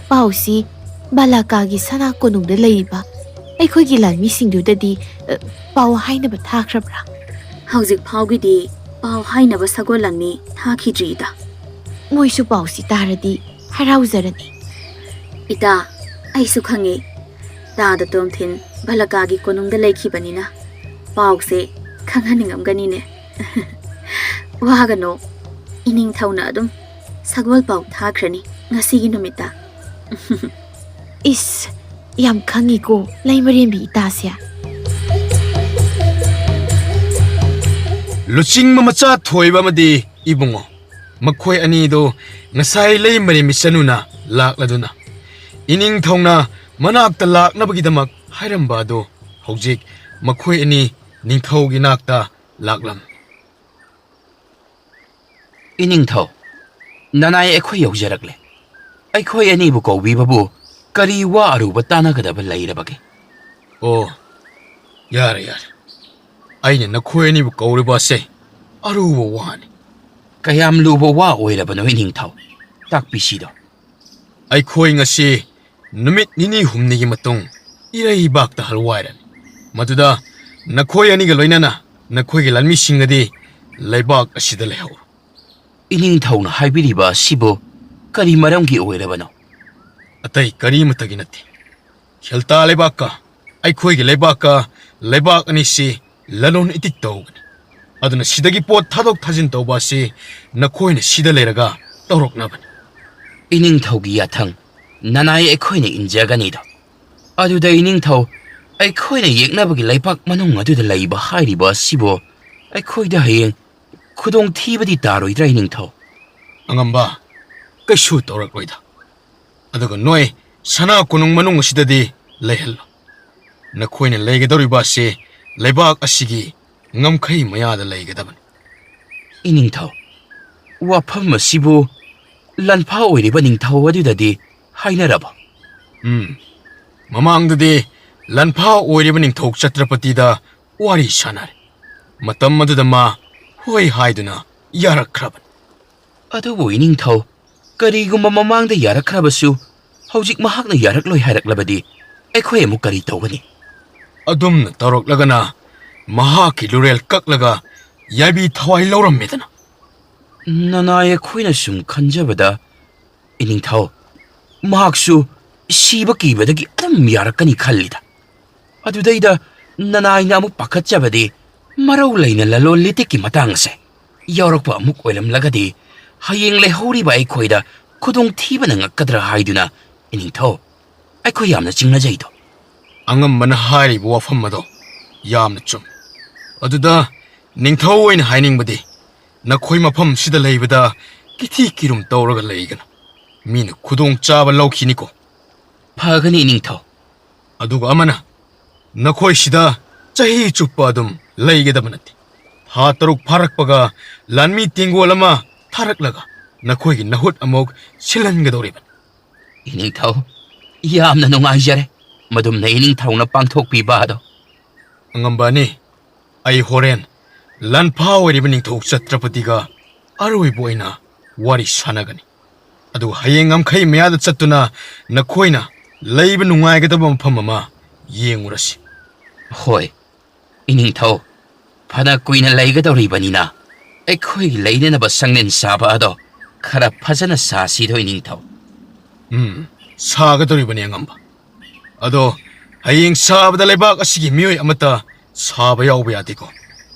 ꯄꯥꯎꯁꯤ ꯕꯥꯂꯥꯀꯥꯒꯤ ꯁꯅꯥ ꯀꯣꯅꯨꯡꯗ ꯂꯩꯔꯤꯕ ꯑꯩꯈꯣꯏꯒꯤ ꯂꯥꯟꯃꯤꯁꯤꯡꯗꯨꯗꯗꯤ, ꯑ, ꯄꯥꯎ ꯍꯥꯏꯅꯕ ꯊꯥꯈ꯭ꯔꯕ꯭ꯔꯥ? ꯍꯧꯖꯤꯛ ꯐꯥꯎꯒꯤꯗꯤ ꯄꯥꯎ ꯍꯥꯏꯅꯕ ꯁꯒꯣꯜ ꯂꯥꯟꯃꯤ ꯊꯥꯈꯤꯗ꯭ꯔꯤ ꯏꯇꯥ꯫ ꯃꯣꯏꯁꯨ ꯄꯥꯎꯁꯤ ꯇꯥꯔꯗꯤ ꯍꯔꯥꯎꯖꯔꯅꯤ꯫ ꯏꯇꯥ, ꯑꯩꯁꯨ ꯈꯪꯉꯦ꯫ ꯇꯥꯗ ꯇꯣꯝꯊꯤꯟ ꯕꯥꯂꯥꯀꯥꯒꯤ ꯀꯣꯅꯨꯡꯗ ꯂꯩꯈꯤꯕꯅꯤꯅ ꯄꯥꯎꯁꯦ ꯈꯪꯍꯟꯅꯤꯡꯉꯝꯒꯅꯤꯅꯦ꯫ ꯋꯥꯒꯅꯣ, ꯏꯅꯤꯡꯊꯧꯅ ꯑꯗꯨꯝ ꯁꯒꯣꯜ ꯄꯥꯎ ꯊꯥꯈ꯭ꯔꯅꯤ ꯉꯁꯤꯒꯤ ꯅꯨꯃꯤꯠꯇ꯫ ꯏꯁ, ꯌꯥꯝ ꯈꯪꯉꯤꯀꯣ ꯂꯩꯃꯔꯦꯝꯕꯤ ꯏꯇꯥꯁꯦ꯫ ꯂꯨꯆꯤꯡꯕ ꯃꯆꯥ ꯊꯣꯏꯕ ꯑꯃꯗꯤ ꯏꯕꯨꯡꯉꯣ, ꯃꯈꯣꯏ ꯑꯅꯤꯗꯣ ꯉꯁꯥꯏ ꯂꯩꯃꯔꯦꯝꯕꯤ ꯆꯅꯨꯅ ꯂꯥꯛꯂꯗꯨꯅ ꯏꯅꯤꯡꯊꯧꯅ ꯃꯅꯥꯛꯇ ꯂꯥꯛꯅꯕꯒꯤꯗꯃꯛ ꯍꯥꯏꯔꯝꯕ ꯑꯗꯣ ꯍꯧꯖꯤꯛ ꯃꯈꯣꯏ ꯑꯅꯤ ꯅꯤꯡꯊꯧꯒꯤ ꯅꯥꯛꯇ ꯂꯥꯛꯂꯝ꯫ ꯏꯅꯤꯡꯊꯧ, ꯅꯅꯥꯏ ꯑꯩꯈꯣꯏ ꯌꯧꯖꯔꯛꯂꯦ꯫ ꯑꯩꯈꯣꯏ ꯑꯅꯤꯕꯨ ꯀꯧꯕꯤꯕꯕꯨ ꯀꯔꯤ ꯋꯥ ꯑꯔꯨꯕ ꯇꯥꯟꯅꯒꯗꯕ ꯂꯩꯔꯕꯒꯦ? ꯑꯣ, ꯌꯥꯔꯦ, ꯌꯥꯔꯦ꯫ ꯑꯩꯅ ꯅꯈꯣꯏ ꯑꯅꯤꯕꯨ ꯀꯧꯔꯤꯕ ꯑꯁꯦ ꯑꯔꯨꯕ ꯋꯥꯅꯤ꯫ ꯀꯌꯥꯝ ꯂꯨꯕ ꯋꯥ ꯑꯣꯏꯔꯕꯅꯣ ꯏꯅꯤꯡꯊꯧ? ꯇꯥꯛꯄꯤꯁꯤꯗꯣ꯫ ꯑꯩꯈꯣꯏ ꯉꯁꯤ ꯅꯨꯃꯤꯠ ꯅꯤꯅꯤ ꯍꯨꯝꯅꯤꯒꯤ ꯃꯇꯨꯡ ꯏꯔꯩꯕꯥꯛꯇ ꯍꯜꯋꯥꯏꯔꯅꯤ꯫ ꯃꯗꯨꯗ ꯅꯈꯣꯏ ꯑꯅꯤꯒ ꯂꯣꯏꯅꯅ ꯅꯈꯣꯏꯒꯤ ꯂꯥꯟꯃꯤꯁꯤꯡꯒꯗꯤ ꯂꯩꯕꯥꯛ ꯑꯁꯤꯗ ꯂꯩꯍꯧꯔꯣ꯫ ꯏꯅꯤꯡꯊꯧꯅ ꯍꯥꯏꯕꯤꯔꯤꯕ ꯑꯁꯤꯕꯨ ꯀꯔꯤ ꯃꯔꯝꯒꯤ ꯑꯣꯏꯔꯕꯅꯣ? ꯑꯇꯩ ꯀꯔꯤꯃꯠꯇꯒꯤ ꯅꯠꯇꯦ꯫ ꯈꯦꯜꯇꯥ ꯂꯩꯕꯥꯛꯀ ꯑꯩꯈꯣꯏꯒꯤ ꯂꯩꯕꯥꯛꯀ ꯂꯩꯕꯥꯛ ꯑꯅꯤꯁꯤ ꯂꯂꯣꯟ ꯏꯇꯤꯛ ꯇꯧꯒꯅꯤ꯫ ꯑꯗꯨꯅ ꯁꯤꯗꯒꯤ ꯄꯣꯠ ꯊꯥꯗꯣꯛ ꯊꯥꯖꯤꯟ ꯇꯧꯕ ꯑꯁꯤ ꯅꯈꯣꯏꯅ ꯁꯤꯗ ꯂꯩꯔꯒ ꯇꯧꯔꯛꯅꯕꯅꯤ꯫ ꯏꯅꯤꯡꯊꯧꯒꯤ ꯌꯥꯊꯪ ꯅꯅꯥꯏ ꯑꯩꯈꯣꯏꯅ ꯏꯟꯖꯒꯅꯤꯗꯣ꯫ ꯑꯗꯨꯗ ꯏꯅꯤꯡꯊꯧ, ꯑꯩꯈꯣꯏꯅ ꯌꯦꯛꯅꯕꯒꯤ ꯂꯩꯕꯥꯛ ꯃꯅꯨꯡ ꯑꯗꯨꯗ ꯂꯩꯕ ꯍꯥꯏꯔꯤꯕ ꯑꯁꯤꯕꯨ ꯑꯩꯈꯣꯏꯗ ꯍꯌꯦꯡ ꯈꯨꯗꯣꯡꯊꯤꯕꯗꯤ ꯇꯥꯔꯣꯏꯗ꯭ꯔꯥ ꯏꯅꯤꯡꯊꯧ? ꯑꯉꯝꯕ, ꯀꯩꯁꯨ ꯇꯧꯔꯛꯂꯣꯏꯗ꯫ ꯑꯗꯨꯒ ꯅꯣꯏ ꯁꯅꯥ ꯀꯣꯅꯨꯡ ꯃꯅꯨꯡ ꯑꯁꯤꯗꯗꯤ ꯂꯩꯍꯜꯂꯣ꯫ ꯅꯈꯣꯏꯅ ꯂꯩꯒꯗꯧꯔꯤꯕ ꯑꯁꯤ ꯂꯩꯕꯥꯛ ꯑꯁꯤꯒꯤ ꯉꯝꯈꯩ ꯃꯌꯥꯗ ꯂꯩꯒꯗꯕꯅꯤ꯫ ꯏꯅꯤꯡꯊꯧ, ꯋꯥꯐꯝ ꯑꯁꯤꯕꯨ ꯂꯥꯟꯐꯥ ꯑꯣꯏꯔꯤꯕ ꯅꯤꯡꯊꯧ ꯑꯗꯨꯗꯗꯤ ꯍꯥꯏꯅꯔꯕ? ꯎꯝ, ꯃꯃꯥꯡꯗꯗꯤ ꯂꯥꯟꯐꯥ ꯑꯣꯏꯔꯤꯕ ꯅꯤꯡꯊꯧ ꯆꯇ꯭ꯔꯄꯇꯤꯗ ꯋꯥꯔꯤ ꯁꯥꯟꯅꯔꯦ꯫ ꯃꯇꯝ ꯑꯗꯨꯗ ꯃꯥ ꯍꯣꯏ ꯍꯥꯏꯗꯨꯅ ꯌꯥꯔꯛꯈ꯭ꯔꯕꯅꯤ꯫ ꯑꯗꯨꯕꯨ ꯏꯅꯤꯡꯊꯧ, ꯀꯔꯤꯒꯨꯝꯕ ꯃꯃꯥꯡꯗ ꯌꯥꯔꯛꯈ꯭ꯔꯕꯁꯨ ꯍꯧꯖꯤꯛ ꯃꯍꯥꯛꯅ ꯌꯥꯔꯛꯂꯣꯏ ꯍꯥꯏꯔꯛꯂꯕꯗꯤ ꯑꯩꯈꯣꯏ ꯑꯃꯨꯛ ꯀꯔꯤ ꯇꯧꯒꯅꯤ? ꯑꯗꯨꯝꯅ ꯇꯧꯔꯛꯂꯒꯅ ꯃꯍꯥꯛꯀꯤ ꯂꯨꯔꯦꯜ ꯀꯛꯂꯒ ꯌꯥꯏꯕꯤ ꯊꯋꯥꯏ ꯂꯧꯔꯝꯃꯦꯗꯅ꯫ ꯅꯅꯥꯏ ꯑꯩꯈꯣꯏꯅ ꯁꯨꯝ ꯈꯟꯖꯕꯗ, ꯏꯅꯤꯡꯊꯧ, ꯃꯍꯥꯛꯁꯨ ꯁꯤꯕ ꯀꯤꯕꯗꯒꯤ ꯑꯗꯨꯝ ꯌꯥꯔꯛꯀꯅꯤ ꯈꯜꯂꯤꯗ꯫ ꯑꯗꯨꯗꯩꯗ ꯅꯅꯥꯏꯅ ꯑꯃꯨꯛ ꯄꯥꯈꯠꯆꯕꯗꯤ ꯃꯔꯧ ꯂꯩꯅ ꯂꯂꯣꯟ ꯂꯤꯇꯤꯛꯀꯤ ꯃꯇꯥꯡ ꯑꯁꯦ ꯌꯥꯎꯔꯛꯄ ꯑꯃꯨꯛ ꯑꯣꯏꯔꯝꯂꯒꯗꯤ ꯍꯌꯦꯡ ꯂꯩꯍꯧꯔꯤꯕ ꯑꯩꯈꯣꯏꯗ ꯈꯨꯗꯣꯡꯊꯤꯕ ꯅꯪꯉꯛꯀꯗ꯭ꯔꯥ ꯍꯥꯏꯗꯨꯅ, ꯏꯅꯤꯡꯊꯧ꯫ ꯑꯩꯈꯣꯏ ꯌꯥꯝꯅ ꯆꯤꯡꯅꯖꯩꯗꯣ꯫ ꯑꯉꯝꯕꯅ ꯍꯥꯏꯔꯤꯕ ꯋꯥꯐꯝ ꯑꯗꯣ ꯌꯥꯝꯅ ꯆꯨꯝꯃꯤ꯫ ꯑꯗꯨꯗ ꯅꯤꯡꯊꯧ ꯑꯣꯏꯅ ꯍꯥꯏꯅꯤꯡꯕꯗꯤ, ꯅꯈꯣꯏ ꯃꯐꯝꯁꯤꯗ ꯂꯩꯕꯗ ꯀꯤꯊꯤ ꯀꯤꯔꯨꯝ ꯇꯧꯔꯒ ꯂꯩꯒꯅꯨ꯫ ꯃꯤꯅ ꯈꯨꯗꯣꯡ ꯆꯥꯕ ꯂꯧꯈꯤꯅꯤꯀꯣ꯫ ꯐꯒꯅꯤ, ꯏꯅꯤꯡꯊꯧ꯫ ꯑꯗꯨꯒ ꯑꯃꯅ, ꯅꯈꯣꯏꯁꯤꯗ ꯆꯍꯤ ꯆꯨꯞꯄ ꯑꯗꯨꯝ ꯂꯩꯒꯗꯕ ꯅꯠꯇꯦ꯫ ꯊꯥ ꯇꯔꯨꯛ ꯐꯥꯔꯛꯄꯒ ꯂꯥꯟꯃꯤ ꯇꯦꯡꯒꯣꯜ ꯑꯃ ꯊꯥꯔꯛꯂꯒ ꯅꯈꯣꯏꯒꯤ ꯅꯍꯨꯠ ꯑꯃꯨꯛ ꯁꯤꯜꯍꯟꯒꯗꯧꯔꯤꯕꯅꯤ꯫ ꯏꯅꯤꯡꯊꯧ, ꯌꯥꯝꯅ ꯅꯨꯡꯉꯥꯏꯖꯔꯦ꯫ ꯃꯗꯨꯝꯅ ꯏꯅꯤꯡꯊꯧꯅ ꯄꯥꯡꯊꯣꯛꯄꯤꯕ ꯑꯗꯣ꯫ ꯑꯉꯝꯕꯅꯤ, ꯑꯩ ꯍꯣꯔꯦꯟ ꯂꯥꯟꯐꯥ ꯑꯣꯏꯔꯤꯕ ꯅꯤꯡꯊꯧ ꯆꯇ꯭ꯔꯄꯇꯤꯒ ꯑꯔꯣꯏꯕ ꯑꯣꯏꯅ ꯋꯥꯔꯤ ꯁꯥꯟꯅꯒꯅꯤ꯫ ꯑꯗꯨꯒ ꯍꯌꯦꯡ ꯉꯝꯈꯩ ꯃꯌꯥꯗ ꯆꯠꯇꯨꯅ ꯅꯈꯣꯏꯅ ꯂꯩꯕ ꯅꯨꯡꯉꯥꯏꯒꯗꯕ ꯃꯐꯝ ꯑꯃ ꯌꯦꯡꯉꯨꯔꯁꯤ꯫ ꯍꯣꯏ, ꯏꯅꯤꯡꯊꯧ꯫ ꯐꯅ ꯀꯨꯏꯅ ꯂꯩꯒꯗꯧꯔꯤꯕꯅꯤꯅ, ꯑꯩꯈꯣꯏꯒꯤ ꯂꯩꯅꯅꯕ ꯁꯪꯂꯦꯟ ꯁꯥꯕ ꯑꯗꯣ ꯈꯔ ꯐꯖꯅ ꯁꯥꯁꯤꯗꯣ, ꯏꯅꯤꯡꯊꯧ꯫ ꯎꯝ, ꯁꯥꯒꯗꯧꯔꯤꯕꯅꯤ, ꯑꯉꯝꯕ꯫ ꯑꯗꯣ ꯍꯌꯦꯡ ꯁꯥꯕꯗ ꯂꯩꯕꯥꯛ ꯑꯁꯤꯒꯤ ꯃꯤꯑꯣꯏ ꯑꯃꯠꯇ ꯁꯥꯕ ꯌꯥꯎꯕ ꯌꯥꯗꯦꯀꯣ꯫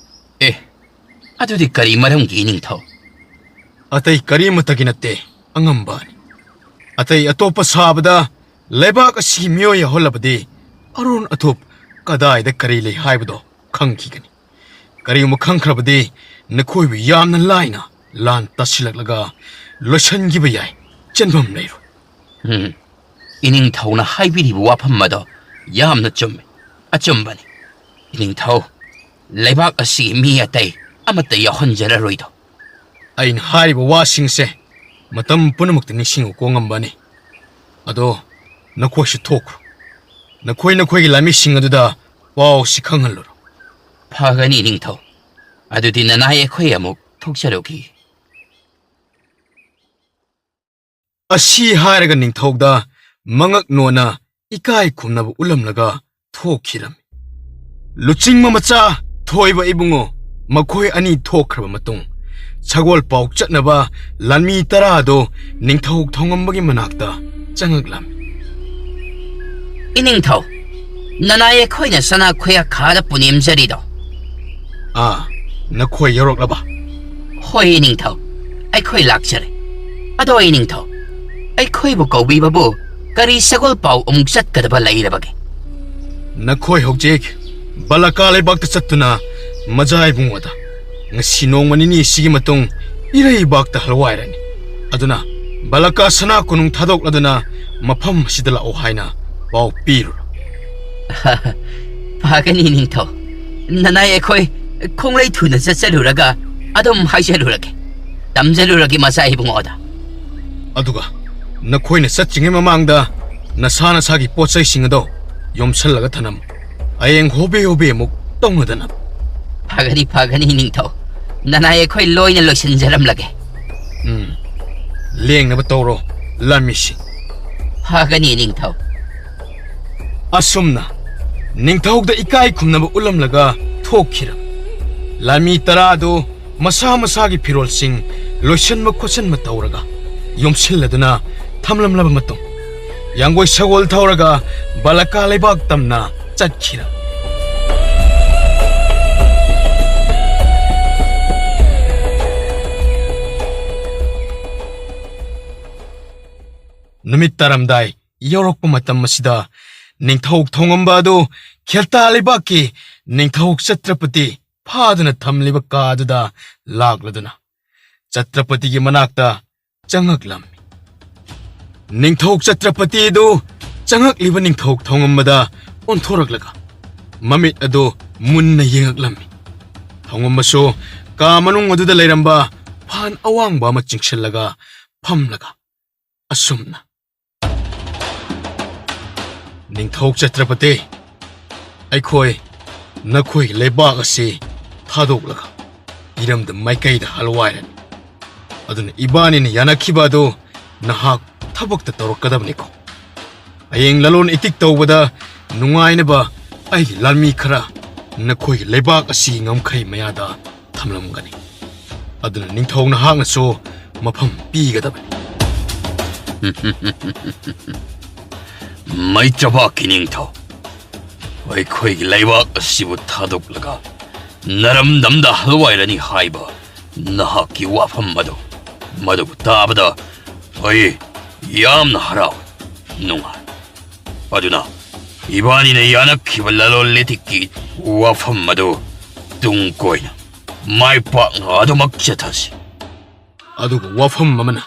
ꯑꯦ, ꯑꯗꯨꯗꯤ ꯀꯔꯤ ꯃꯔꯝꯒꯤ, ꯏꯅꯤꯡꯊꯧ? ꯑꯇꯩ ꯀꯔꯤꯃꯠꯇꯒꯤ ꯅꯠꯇꯦ, ꯑꯉꯝꯕꯅꯤ꯫ ꯑꯇꯩ ꯑꯇꯣꯞꯄ ꯁꯥꯕꯗ ꯂꯩꯕꯥꯛ ꯑꯁꯤꯒꯤ ꯃꯤꯑꯣꯏ ꯌꯥꯎꯍꯜꯂꯕꯗꯤ ꯑꯔꯣꯟ ꯑꯊꯨꯞ ꯀꯗꯥꯏꯗ ꯀꯔꯤ ꯂꯩ ꯍꯥꯏꯕꯗꯣ ꯈꯪꯈꯤꯒꯅꯤ꯫ ꯀꯔꯤꯒꯨꯝꯕ ꯈꯪꯈ꯭ꯔꯕꯗꯤ ꯅꯈꯣꯏꯕꯨ ꯌꯥꯝꯅ ꯂꯥꯏꯅ ꯂꯥꯟ ꯇꯥꯁꯤꯜꯂꯛꯂꯒ ꯂꯣꯏꯁꯤꯟꯈꯤꯕ ꯌꯥꯏ꯫ ꯆꯦꯟꯐꯝ ꯂꯩꯔꯣꯏ꯫ ꯎꯝ, ꯏꯅꯤꯡꯊꯧꯅ ꯍꯥꯏꯕꯤꯔꯤꯕ ꯋꯥꯐꯝ ꯑꯗꯣ ꯌꯥꯝꯅ ꯆꯨꯝꯃꯤ, ꯑꯆꯨꯝꯕꯅꯤ꯫ ꯏꯅꯤꯡꯊꯧ, ꯂꯩꯕꯥꯛ ꯑꯁꯤꯒꯤ ꯃꯤ ꯑꯇꯩ ꯑꯃꯠꯇ ꯌꯥꯎꯍꯟꯖꯔꯔꯣꯏꯗꯣ꯫ ꯑꯩꯅ ꯍꯥꯏꯔꯤꯕ ꯋꯥꯁꯤꯡꯁꯦ ꯃꯇꯝ ꯄꯨꯝꯅꯃꯛꯇ ꯅꯤꯡꯁꯤꯡꯉꯨꯀꯣ, ꯉꯝꯕꯅꯤ꯫ ꯑꯗꯣ ꯅꯈꯣꯏꯁꯨ ꯊꯣꯛꯈ꯭ꯔꯣ꯫ ꯅꯈꯣꯏ ꯅꯈꯣꯏꯒꯤ ꯂꯥꯟꯃꯤꯁꯤꯡ ꯑꯗꯨꯗ ꯄꯥꯎꯁꯤ ꯈꯪꯍꯜꯂꯨꯔꯣ꯫ ꯐꯒꯅꯤ, ꯏꯅꯤꯡꯊꯧ꯫ ꯑꯗꯨꯗꯤ ꯅꯅꯥꯏ ꯑꯩꯈꯣꯏ ꯑꯃꯨꯛ ꯊꯣꯛꯆꯔꯨꯈꯤ꯫ ꯑꯁꯤ ꯍꯥꯏꯔꯒ ꯅꯤꯡꯊꯧꯗ ꯃꯉꯛ ꯅꯣꯟꯅ ꯏꯀꯥꯏ ꯈꯨꯝꯅꯕ ꯎꯠꯂꯝꯂꯒ ꯊꯣꯛꯈꯤꯔꯝꯃꯤ꯫ ꯂꯨꯆꯤꯡꯕ ꯃꯆꯥ ꯊꯣꯏꯕ ꯏꯕꯨꯡꯉꯣ ꯃꯈꯣꯏ ꯑꯅꯤ ꯊꯣꯛꯈ꯭ꯔꯕ ꯃꯇꯨꯡ, ꯁꯒꯣꯜ ꯄꯥꯎ ꯆꯠꯅꯕ ꯂꯥꯟꯃꯤ ꯇꯔꯥꯗꯨ ꯅꯤꯡꯊꯧ ꯊꯧꯉꯝꯕꯒꯤ ꯃꯅꯥꯛꯇ ꯆꯪꯉꯛꯂꯝꯃꯤ꯫ ꯏꯅꯤꯡꯊꯧ, ꯅꯅꯥꯏ ꯑꯩꯈꯣꯏꯅ ꯁꯅꯥ ꯈꯨꯌꯥꯈꯥꯗ ꯄꯨꯅꯦꯝꯖꯔꯤꯗꯣ꯫ ꯑꯥ, ꯅꯈꯣꯏ ꯌꯧꯔꯛꯂꯕ? ꯍꯣꯏ, ꯏꯅꯤꯡꯊꯧ, ꯑꯩꯈꯣꯏ ꯂꯥꯛꯆꯔꯦ꯫ ꯑꯗꯣ, ꯏꯅꯤꯡꯊꯧ, ꯑꯩꯈꯣꯏꯕꯨ ꯀꯧꯕꯤꯕꯕꯨ ꯀꯔꯤ ꯁꯒꯣꯜ ꯄꯥꯎ ꯑꯃꯨꯛ ꯆꯠꯀꯗꯕ ꯂꯩꯔꯕꯒꯦ? ꯅꯈꯣꯏ ꯍꯧꯖꯤꯛ ꯕꯂꯀꯥ ꯂꯩꯕꯥꯛꯇ ꯆꯠꯇꯨꯅ ꯃꯖꯥ ꯏꯕꯨꯡꯉꯣꯗ, "ꯉꯁꯤ ꯅꯣꯡꯃ ꯅꯤꯅꯤꯁꯤꯒꯤ ꯃꯇꯨꯡ ꯏꯔꯩꯕꯥꯛꯇ ꯍꯜꯋꯥꯏꯔꯅꯤ꯫ ꯑꯗꯨꯅ ꯕꯂꯀꯥ ꯁꯅꯥ ꯀꯣꯅꯨꯡ ꯊꯥꯗꯣꯛꯂꯗꯨꯅ ꯃꯐꯝ ꯑꯁꯤꯗ ꯂꯥꯛꯎ" ꯍꯥꯏꯅ ꯄꯥꯎ ꯄꯤꯔꯨꯔꯣ꯫ ꯐꯒꯅꯤ ꯅꯤꯡꯊꯧ꯫ ꯅꯅꯥꯏ ꯑꯩꯈꯣꯏ ꯈꯣꯡꯂꯩ ꯊꯨꯅ ꯆꯠꯆꯂꯨꯔꯒ ꯑꯗꯨꯝ ꯍꯥꯏꯖꯂꯨꯔꯒꯦ꯫ ꯇꯝꯖꯂꯨꯔꯒꯦ ꯃꯖꯥ ꯏꯕꯨꯡꯉꯣꯗ꯫ ꯑꯗꯨꯒ ꯅꯈꯣꯏꯅ ꯆꯠꯇ꯭ꯔꯤꯉꯩ ꯃꯃꯥꯡꯗ ꯅꯁꯥ ꯅꯁꯥꯒꯤ ꯄꯣꯠ ꯆꯩꯁꯤꯡ ꯑꯗꯣ ꯌꯣꯝꯁꯜꯂꯒ ꯊꯅꯝꯃꯨ꯫ ꯍꯌꯦꯡ ꯍꯣꯕꯦ ꯍꯣꯕꯦ ꯑꯃꯨꯛ ꯇꯧꯅꯗꯅꯕ꯫ ꯐꯒꯅꯤ, ꯐꯒꯅꯤ ꯅꯤꯡꯊꯧ꯫ ꯅꯅꯥꯏ ꯑꯩꯈꯣꯏ ꯂꯣꯏꯅ ꯂꯣꯏꯁꯤꯟꯖꯔꯝꯂꯒꯦ꯫ ꯎꯝ꯫ ꯂꯦꯡꯅꯕ ꯇꯧꯔꯣ, ꯂꯥꯟꯃꯤꯁꯤꯡ꯫ ꯐꯒꯅꯤ ꯅꯤꯡꯊꯧ꯫ ꯑꯁꯨꯝꯅ ꯅꯤꯡꯊꯧꯗ ꯏꯀꯥꯏ ꯈꯨꯝꯅꯕ ꯎꯠꯂꯝꯂꯒ ꯊꯣꯛꯈꯤꯔꯝꯃꯤ꯫ ꯂꯥꯟꯃꯤ ꯇꯔꯥ ꯑꯗꯨ ꯃꯁꯥ ꯃꯁꯥꯒꯤ ꯐꯤꯔꯣꯜꯁꯤꯡ ꯂꯣꯏꯁꯤꯟꯕ ꯈꯣꯠꯆꯤꯟꯕ ꯇꯧꯔꯒ ꯌꯣꯝꯁꯤꯜꯂꯗꯨꯅ ꯊꯝꯂꯝꯂꯕ ꯃꯇꯨꯡ, ꯌꯥꯡꯒꯣꯏ ꯁꯒꯣꯜ ꯊꯧꯔꯒ ꯕꯂꯀꯥ ꯂꯩꯕꯥꯛ ꯇꯝꯅ ꯆꯠꯈꯤꯔꯝꯃꯤ꯫ ꯅꯨꯃꯤꯠ ꯇꯥꯔꯝꯗꯥꯏ ꯌꯧꯔꯛꯄ ꯃꯇꯝ ꯑꯁꯤꯗ ꯅꯤꯡꯊꯧ ꯊꯣꯡꯉꯝꯕ ꯑꯗꯨ ꯈꯦꯜꯇꯥ ꯂꯩꯕꯥꯛꯀꯤ ꯅꯤꯡꯊꯧ ꯆꯇ꯭ꯔꯄꯇꯤ ꯐꯥꯗꯨꯅ ꯊꯝꯂꯤꯕ ꯀꯥ ꯑꯗꯨꯗ ꯂꯥꯛꯂꯗꯨꯅ ꯆꯇ꯭ꯔꯄꯇꯤꯒꯤ ꯃꯅꯥꯛꯇ ꯆꯪꯉꯛꯂꯝꯃꯤ꯫ ꯅꯤꯡꯊꯧ ꯆꯇ꯭ꯔꯄꯇꯤ ꯑꯗꯨ ꯆꯪꯉꯛꯂꯤꯕ ꯅꯤꯡꯊꯧ ꯊꯣꯡꯉꯝꯕꯗ ꯑꯣꯟꯊꯣꯔꯛꯂꯒ ꯃꯃꯤꯠ ꯑꯗꯨ ꯃꯨꯟꯅ ꯌꯦꯡꯉꯛꯂꯝꯃꯤ꯫ ꯊꯣꯡꯉꯝꯕꯁꯨ ꯀꯥ ꯃꯅꯨꯡ ꯑꯗꯨꯗ ꯂꯩꯔꯝꯕ ꯐꯥꯟ ꯑꯋꯥꯡꯕ ꯑꯃ ꯆꯤꯡꯁꯤꯜꯂꯒ ꯐꯝꯂꯒ ꯑꯁꯨꯝꯅ, "ꯅꯤꯡꯊꯧ ꯆꯇ꯭ꯔꯄꯇꯤ, ꯑꯩꯈꯣꯏ ꯅꯈꯣꯏꯒꯤ ꯂꯩꯕꯥꯛ ꯑꯁꯤ ꯊꯥꯗꯣꯛꯂꯒ ꯏꯔꯝꯗꯝ ꯃꯥꯏꯀꯩꯗ ꯍꯜꯋꯥꯏꯔꯅꯤ꯫ ꯑꯗꯨꯅ ꯏꯕꯥꯅꯤꯅ ꯌꯥꯅꯈꯤꯕ ꯑꯗꯨ ꯅꯍꯥꯛ ꯊꯕꯛꯇ ꯇꯧꯔꯛꯀꯗꯕꯅꯤꯀꯣ꯫ ꯍꯌꯦꯡ ꯂꯂꯣꯟ ꯏꯇꯤꯛ ꯇꯧꯕꯗ ꯅꯨꯡꯉꯥꯏꯅꯕ ꯑꯩꯒꯤ ꯂꯥꯟꯃꯤ ꯈꯔ ꯅꯈꯣꯏꯒꯤ ꯂꯩꯕꯥꯛ ꯑꯁꯤꯒꯤ ꯉꯝꯈꯩ ꯃꯌꯥꯗ ꯊꯝꯂꯝꯒꯅꯤ꯫ ꯑꯗꯨꯅ ꯅꯤꯡꯊꯧ ꯅꯍꯥꯛꯅꯁꯨ ꯃꯐꯝ ꯄꯤꯒꯗꯕꯅꯤ꯫" "ꯃꯩꯇ꯭ꯔꯕꯥꯛꯀꯤ ꯅꯤꯡꯊꯧ, ꯑꯩꯈꯣꯏꯒꯤ ꯂꯩꯕꯥꯛ ꯑꯁꯤꯕꯨ ꯊꯥꯗꯣꯛꯂꯒ ꯅꯔꯝꯗꯝꯗ ꯍꯜꯋꯥꯏꯔꯅꯤ ꯍꯥꯏꯕ ꯅꯍꯥꯛꯀꯤ ꯋꯥꯐꯝ ꯑꯗꯨ, ꯃꯗꯨꯕꯨ ꯇꯥꯕꯗ ꯑꯩ ꯌꯥꯝꯅ ꯍꯔꯥꯎꯏ꯫ ꯅꯨꯡꯉꯥꯏ꯫ ꯑꯗꯨꯅ ꯏꯕꯥꯅꯤꯅ ꯌꯥꯅꯈꯤꯕ ꯂꯂꯣꯟ ꯏꯇꯤꯛꯀꯤ ꯋꯥꯐꯝ ꯑꯗꯨ ꯇꯨꯡ ꯀꯣꯏꯅ ꯃꯥꯏ ꯄꯥꯛꯅ ꯑꯗꯨꯃꯛ ꯆꯠꯊꯁꯤ꯫ ꯑꯗꯨꯕꯨ ꯋꯥꯐꯝ ꯑꯃꯅ,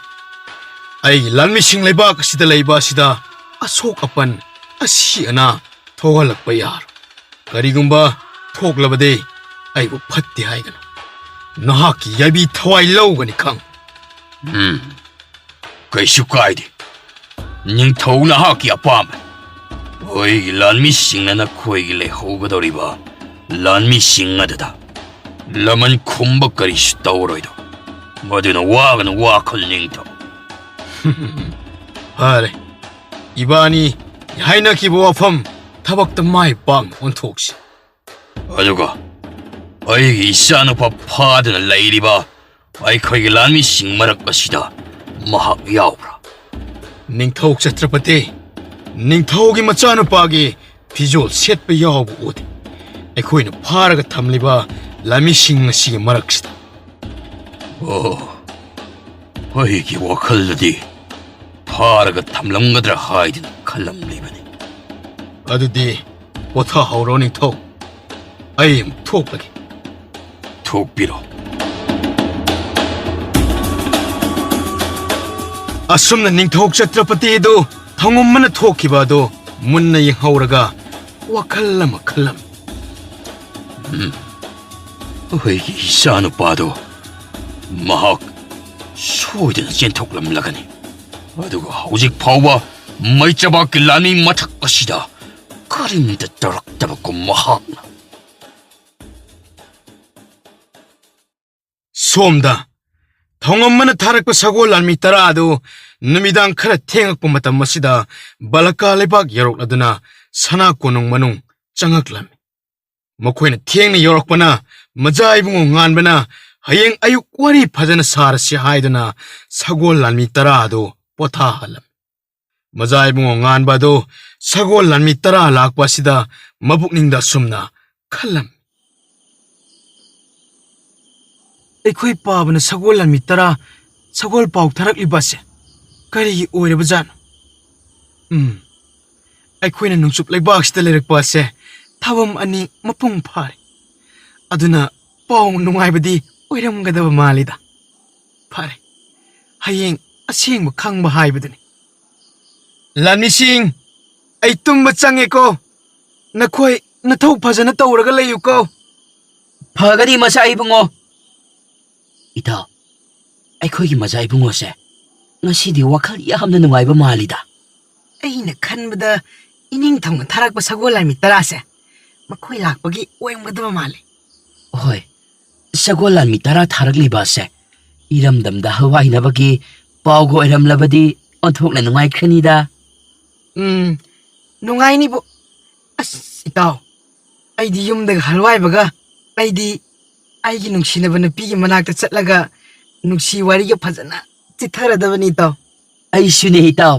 ꯑꯩꯒꯤ ꯂꯥꯟꯃꯤꯁꯤꯡ ꯂꯩꯕꯥꯛ ꯑꯁꯤꯗ ꯂꯩꯕ ꯑꯁꯤꯗ ꯑꯁꯣꯛ ꯑꯄꯟ, ꯑꯁꯤ ꯑꯅꯥ ꯊꯣꯛꯍꯜꯂꯛꯄ ꯌꯥꯔꯣꯏ꯫ ꯀꯔꯤꯒꯨꯝꯕ ꯊꯣꯛꯂꯕꯗꯤ ꯑꯩꯕꯨ ꯐꯠꯇꯦ ꯍꯥꯏꯒꯅꯨ꯫ ꯅꯍꯥꯛꯀꯤ ꯌꯥꯏꯕꯤ ꯊꯋꯥꯏ ꯂꯧꯒꯅꯤ ꯈꯪ꯫ ꯎꯝ, ꯀꯩꯁꯨ ꯀꯥꯏꯗꯦ꯫ ꯅꯤꯡꯊꯧ ꯅꯍꯥꯛꯀꯤ ꯑꯄꯥꯝꯕꯅꯤ꯫ ꯑꯩꯒꯤ ꯂꯥꯟꯃꯤꯁꯤꯡꯅ ꯅꯈꯣꯏꯒꯤ ꯂꯩꯍꯧꯒꯗꯧꯔꯤꯕ ꯂꯥꯟꯃꯤꯁꯤꯡ ꯑꯗꯨꯗ ꯂꯃꯟ ꯈꯨꯝꯕ ꯀꯔꯤꯁꯨ ꯇꯧꯔꯣꯏꯗꯣ꯫ ꯃꯗꯨꯅ ꯋꯥꯒꯅꯨ ꯋꯥꯈꯜ ꯅꯤꯡꯊꯧ꯫ ꯐꯔꯦ, ꯏꯕꯥꯅꯤ ꯍꯥꯏꯅꯈꯤꯕ ꯋꯥꯐꯝ ꯊꯕꯛꯇ ꯃꯥꯏ ꯄꯥꯛꯅ ꯑꯣꯟꯊꯣꯛꯁꯤ꯫ ꯑꯗꯨꯒ ꯑꯩꯒꯤ ꯏꯆꯥꯅꯨꯄꯥ ꯐꯥꯗꯨꯅ ꯂꯩꯔꯤꯕ ꯑꯩꯈꯣꯏꯒꯤ ꯂꯥꯟꯃꯤꯁꯤꯡ ꯃꯔꯛ ꯑꯁꯤꯗ ꯃꯍꯥꯛ ꯌꯥꯎꯕ꯭ꯔꯥ? ꯅꯤꯡꯊꯧ ꯆꯇ꯭ꯔꯄꯇꯤ, ꯅꯤꯡꯊꯧꯒꯤ ꯃꯆꯥꯅꯨꯄꯥꯒꯤ ꯐꯤꯖꯣꯜ ꯁꯦꯠꯄ ꯌꯥꯎꯕ ꯎꯗꯦ꯫ ꯑꯩꯈꯣꯏꯅ ꯐꯥꯔꯒ ꯊꯝꯂꯤꯕ ꯂꯥꯟꯃꯤꯁꯤꯡ ꯑꯁꯤꯒꯤ ꯃꯔꯛꯁꯤꯗ꯫ ꯑꯣ, ꯑꯩꯒꯤ ꯋꯥꯈꯜꯗꯗꯤ ꯐꯥꯔꯒ ꯊꯝꯂꯝꯒꯗ꯭ꯔꯥ ꯍꯥꯏꯗꯨꯅ ꯈꯜꯂꯝꯂꯤꯕꯅꯤ꯫ ꯑꯗꯨꯗꯤ ꯄꯣꯊꯥꯍꯧꯔꯣ ꯅꯤꯡꯊꯧ, ꯑꯩ ꯑꯃꯨꯛ ꯊꯣꯛꯂꯒꯦ꯫ ꯊꯣꯛꯄꯤꯔꯣ꯫ ꯑꯁꯨꯝꯅ ꯅꯤꯡꯊꯧ ꯆꯇ꯭ꯔꯄꯇꯤ ꯑꯗꯨ ꯊꯧꯉꯝ ꯑꯃꯅ ꯊꯣꯛꯈꯤꯕ ꯑꯗꯨ ꯃꯨꯟꯅ ꯌꯦꯡꯍꯧꯔꯒ ꯋꯥꯈꯜ ꯑꯃ ꯈꯜꯂꯝꯃꯤ꯫ ꯎꯝ, ꯑꯩꯈꯣꯏꯒꯤ ꯏꯆꯥꯅꯨꯄꯥꯗꯣ ꯃꯍꯥꯛ ꯁꯣꯏꯗꯅ ꯆꯦꯟꯊꯣꯛꯂꯝꯂꯒꯅꯤ꯫ ꯑꯗꯨꯒ ꯍꯧꯖꯤꯛ ꯐꯥꯎꯕ ꯃꯩꯆꯕꯥꯛꯀꯤ ꯂꯥꯟꯃꯤ ꯃꯊꯛ ꯑꯁꯤꯗ ꯀꯔꯤꯝꯇ ꯇꯧꯔꯛꯇꯕꯒꯨꯝ ꯃꯍꯥꯛꯅ꯫ ꯁꯣꯝꯗ ꯊꯧꯉꯝ ꯑꯃꯅ ꯊꯥꯔꯛꯄ ꯁꯒꯣꯜ ꯂꯥꯟꯃꯤ ꯇꯔꯥ ꯑꯗꯨ ꯅꯨꯃꯤꯗꯥꯡ ꯈꯔ ꯊꯦꯡꯂꯛꯄ ꯃꯇꯝ ꯑꯁꯤꯗ ꯕꯂꯀꯥ ꯂꯩꯕꯥꯛ ꯌꯧꯔꯛꯂꯗꯨꯅ ꯁꯅꯥ ꯀꯣꯅꯨꯡ ꯃꯅꯨꯡ ꯆꯪꯂꯛꯂꯝꯃꯤ꯫ ꯃꯈꯣꯏꯅ ꯊꯦꯡꯅ ꯌꯧꯔꯛꯄꯅ ꯃꯖꯥ ꯏꯕꯨꯡꯉꯣ ꯉꯥꯟꯕꯅ ꯍꯌꯦꯡ ꯑꯌꯨꯛ ꯋꯥꯔꯤ ꯐꯖꯅ ꯁꯥꯔꯁꯤ ꯍꯥꯏꯗꯨꯅ ꯁꯒꯣꯜ ꯂꯥꯟꯃꯤ ꯇꯔꯥ ꯑꯗꯨ ꯄꯣꯊꯥꯍꯜꯂꯝꯃꯤ꯫ ꯃꯖꯥ ꯏꯕꯨꯡꯉꯣ ꯉꯥꯟꯕ ꯑꯗꯨ ꯁꯒꯣꯜ ꯂꯥꯟꯃꯤ ꯇꯔꯥ ꯂꯥꯛꯄ ꯑꯁꯤꯗ ꯃꯄꯨꯛꯅꯤꯡꯗ ꯑꯁꯨꯝꯅ ꯈꯜꯂꯝꯃꯤ꯫ ꯑꯩꯈꯣꯏ ꯄꯥꯕꯅ ꯁꯒꯣꯜ ꯂꯥꯟꯃꯤ ꯇꯔꯥ ꯁꯒꯣꯜ ꯄꯥꯎ ꯊꯥꯔꯛꯂꯤꯕ ꯑꯁꯦ ꯀꯔꯤꯒꯤ ꯑꯣꯏꯔꯕꯖꯥꯠꯅꯣ? ꯎꯝ, ꯑꯩꯈꯣꯏꯅ ꯅꯣꯡꯆꯨꯞ ꯂꯩꯕꯥꯛꯁꯤꯗ ꯂꯩꯔꯛꯄ ꯑꯁꯦ ꯊꯥꯕꯝ ꯑꯅꯤ ꯃꯄꯨꯡ ꯐꯥꯔꯦ꯫ ꯑꯗꯨꯅ ꯄꯥꯎ ꯅꯨꯡꯉꯥꯏꯕꯗꯤ ꯑꯣꯏꯔꯝꯒꯗꯕ ꯃꯥꯜꯂꯤꯗ꯫ ꯐꯔꯦ, ꯍꯌꯦꯡ ꯑꯁꯦꯡꯕ ꯈꯪꯕ ꯍꯥꯏꯕꯗꯨꯅꯤ꯫ ꯂꯥꯟꯃꯤꯁꯤꯡ, ꯑꯩ ꯇꯨꯝꯕ ꯆꯪꯉꯦꯀꯣ꯫ ꯅꯈꯣꯏ ꯅꯊꯧ ꯐꯖꯅ ꯇꯧꯔꯒ ꯂꯩꯌꯨꯀꯣ꯫ ꯐꯒꯅꯤ ꯃꯆꯥ ꯏꯕꯨꯡꯉꯣ꯫ ꯏꯇꯥꯎ, ꯑꯩꯈꯣꯏꯒꯤ ꯃꯆꯥ ꯏꯕꯨꯡꯉꯣꯁꯦ ꯉꯁꯤꯗꯤ ꯋꯥꯈꯜ ꯌꯥꯝꯅ ꯅꯨꯡꯉꯥꯏꯕ ꯃꯥꯜꯂꯤꯗ꯫ ꯑꯩꯅ ꯈꯟꯕꯗ ꯏꯅꯤꯡꯊꯧꯅ ꯊꯥꯔꯛꯄ ꯁꯒꯣꯜ ꯂꯥꯟꯃꯤ ꯇꯔꯥꯁꯦ ꯃꯈꯣꯏ ꯂꯥꯛꯄꯒꯤ ꯑꯣꯏꯔꯝꯒꯗꯕ ꯃꯥꯜꯂꯤ꯫ ꯍꯣꯏ, ꯁꯒꯣꯜ ꯂꯥꯟꯃꯤ ꯇꯔꯥ ꯊꯥꯔꯛꯂꯤꯕ ꯑꯁꯦ ꯏꯔꯝꯗꯝꯗ ꯍꯋꯥꯏꯅꯕꯒꯤ ꯄꯥꯎꯒ ꯑꯣꯏꯔꯝꯂꯕꯗꯤ ꯑꯣꯟꯊꯣꯛꯅ ꯅꯨꯡꯉꯥꯏꯈ꯭ꯔꯅꯤꯗ꯫ ꯎꯝ, ꯅꯨꯡꯉꯥꯏꯅꯤꯕꯨ꯫ ꯑꯁ, ꯏꯇꯥꯎ, ꯑꯩꯗꯤ ꯌꯨꯝꯗꯒ ꯍꯜꯋꯥꯏꯕꯒ, ꯑꯩꯗꯤ ꯑꯩꯒꯤ ꯅꯨꯡꯁꯤꯅꯕ ꯅꯨꯄꯤꯒꯤ ꯃꯅꯥꯛꯇ ꯆꯠꯂꯒ ꯅꯨꯡꯁꯤ ꯋꯥꯔꯤꯒ ꯐꯖꯅ ꯆꯤꯊꯔꯗꯕꯅꯤ, ꯏꯇꯥꯎ꯫ ꯑꯩꯁꯨꯅꯦ, ꯏꯇꯥꯎ꯫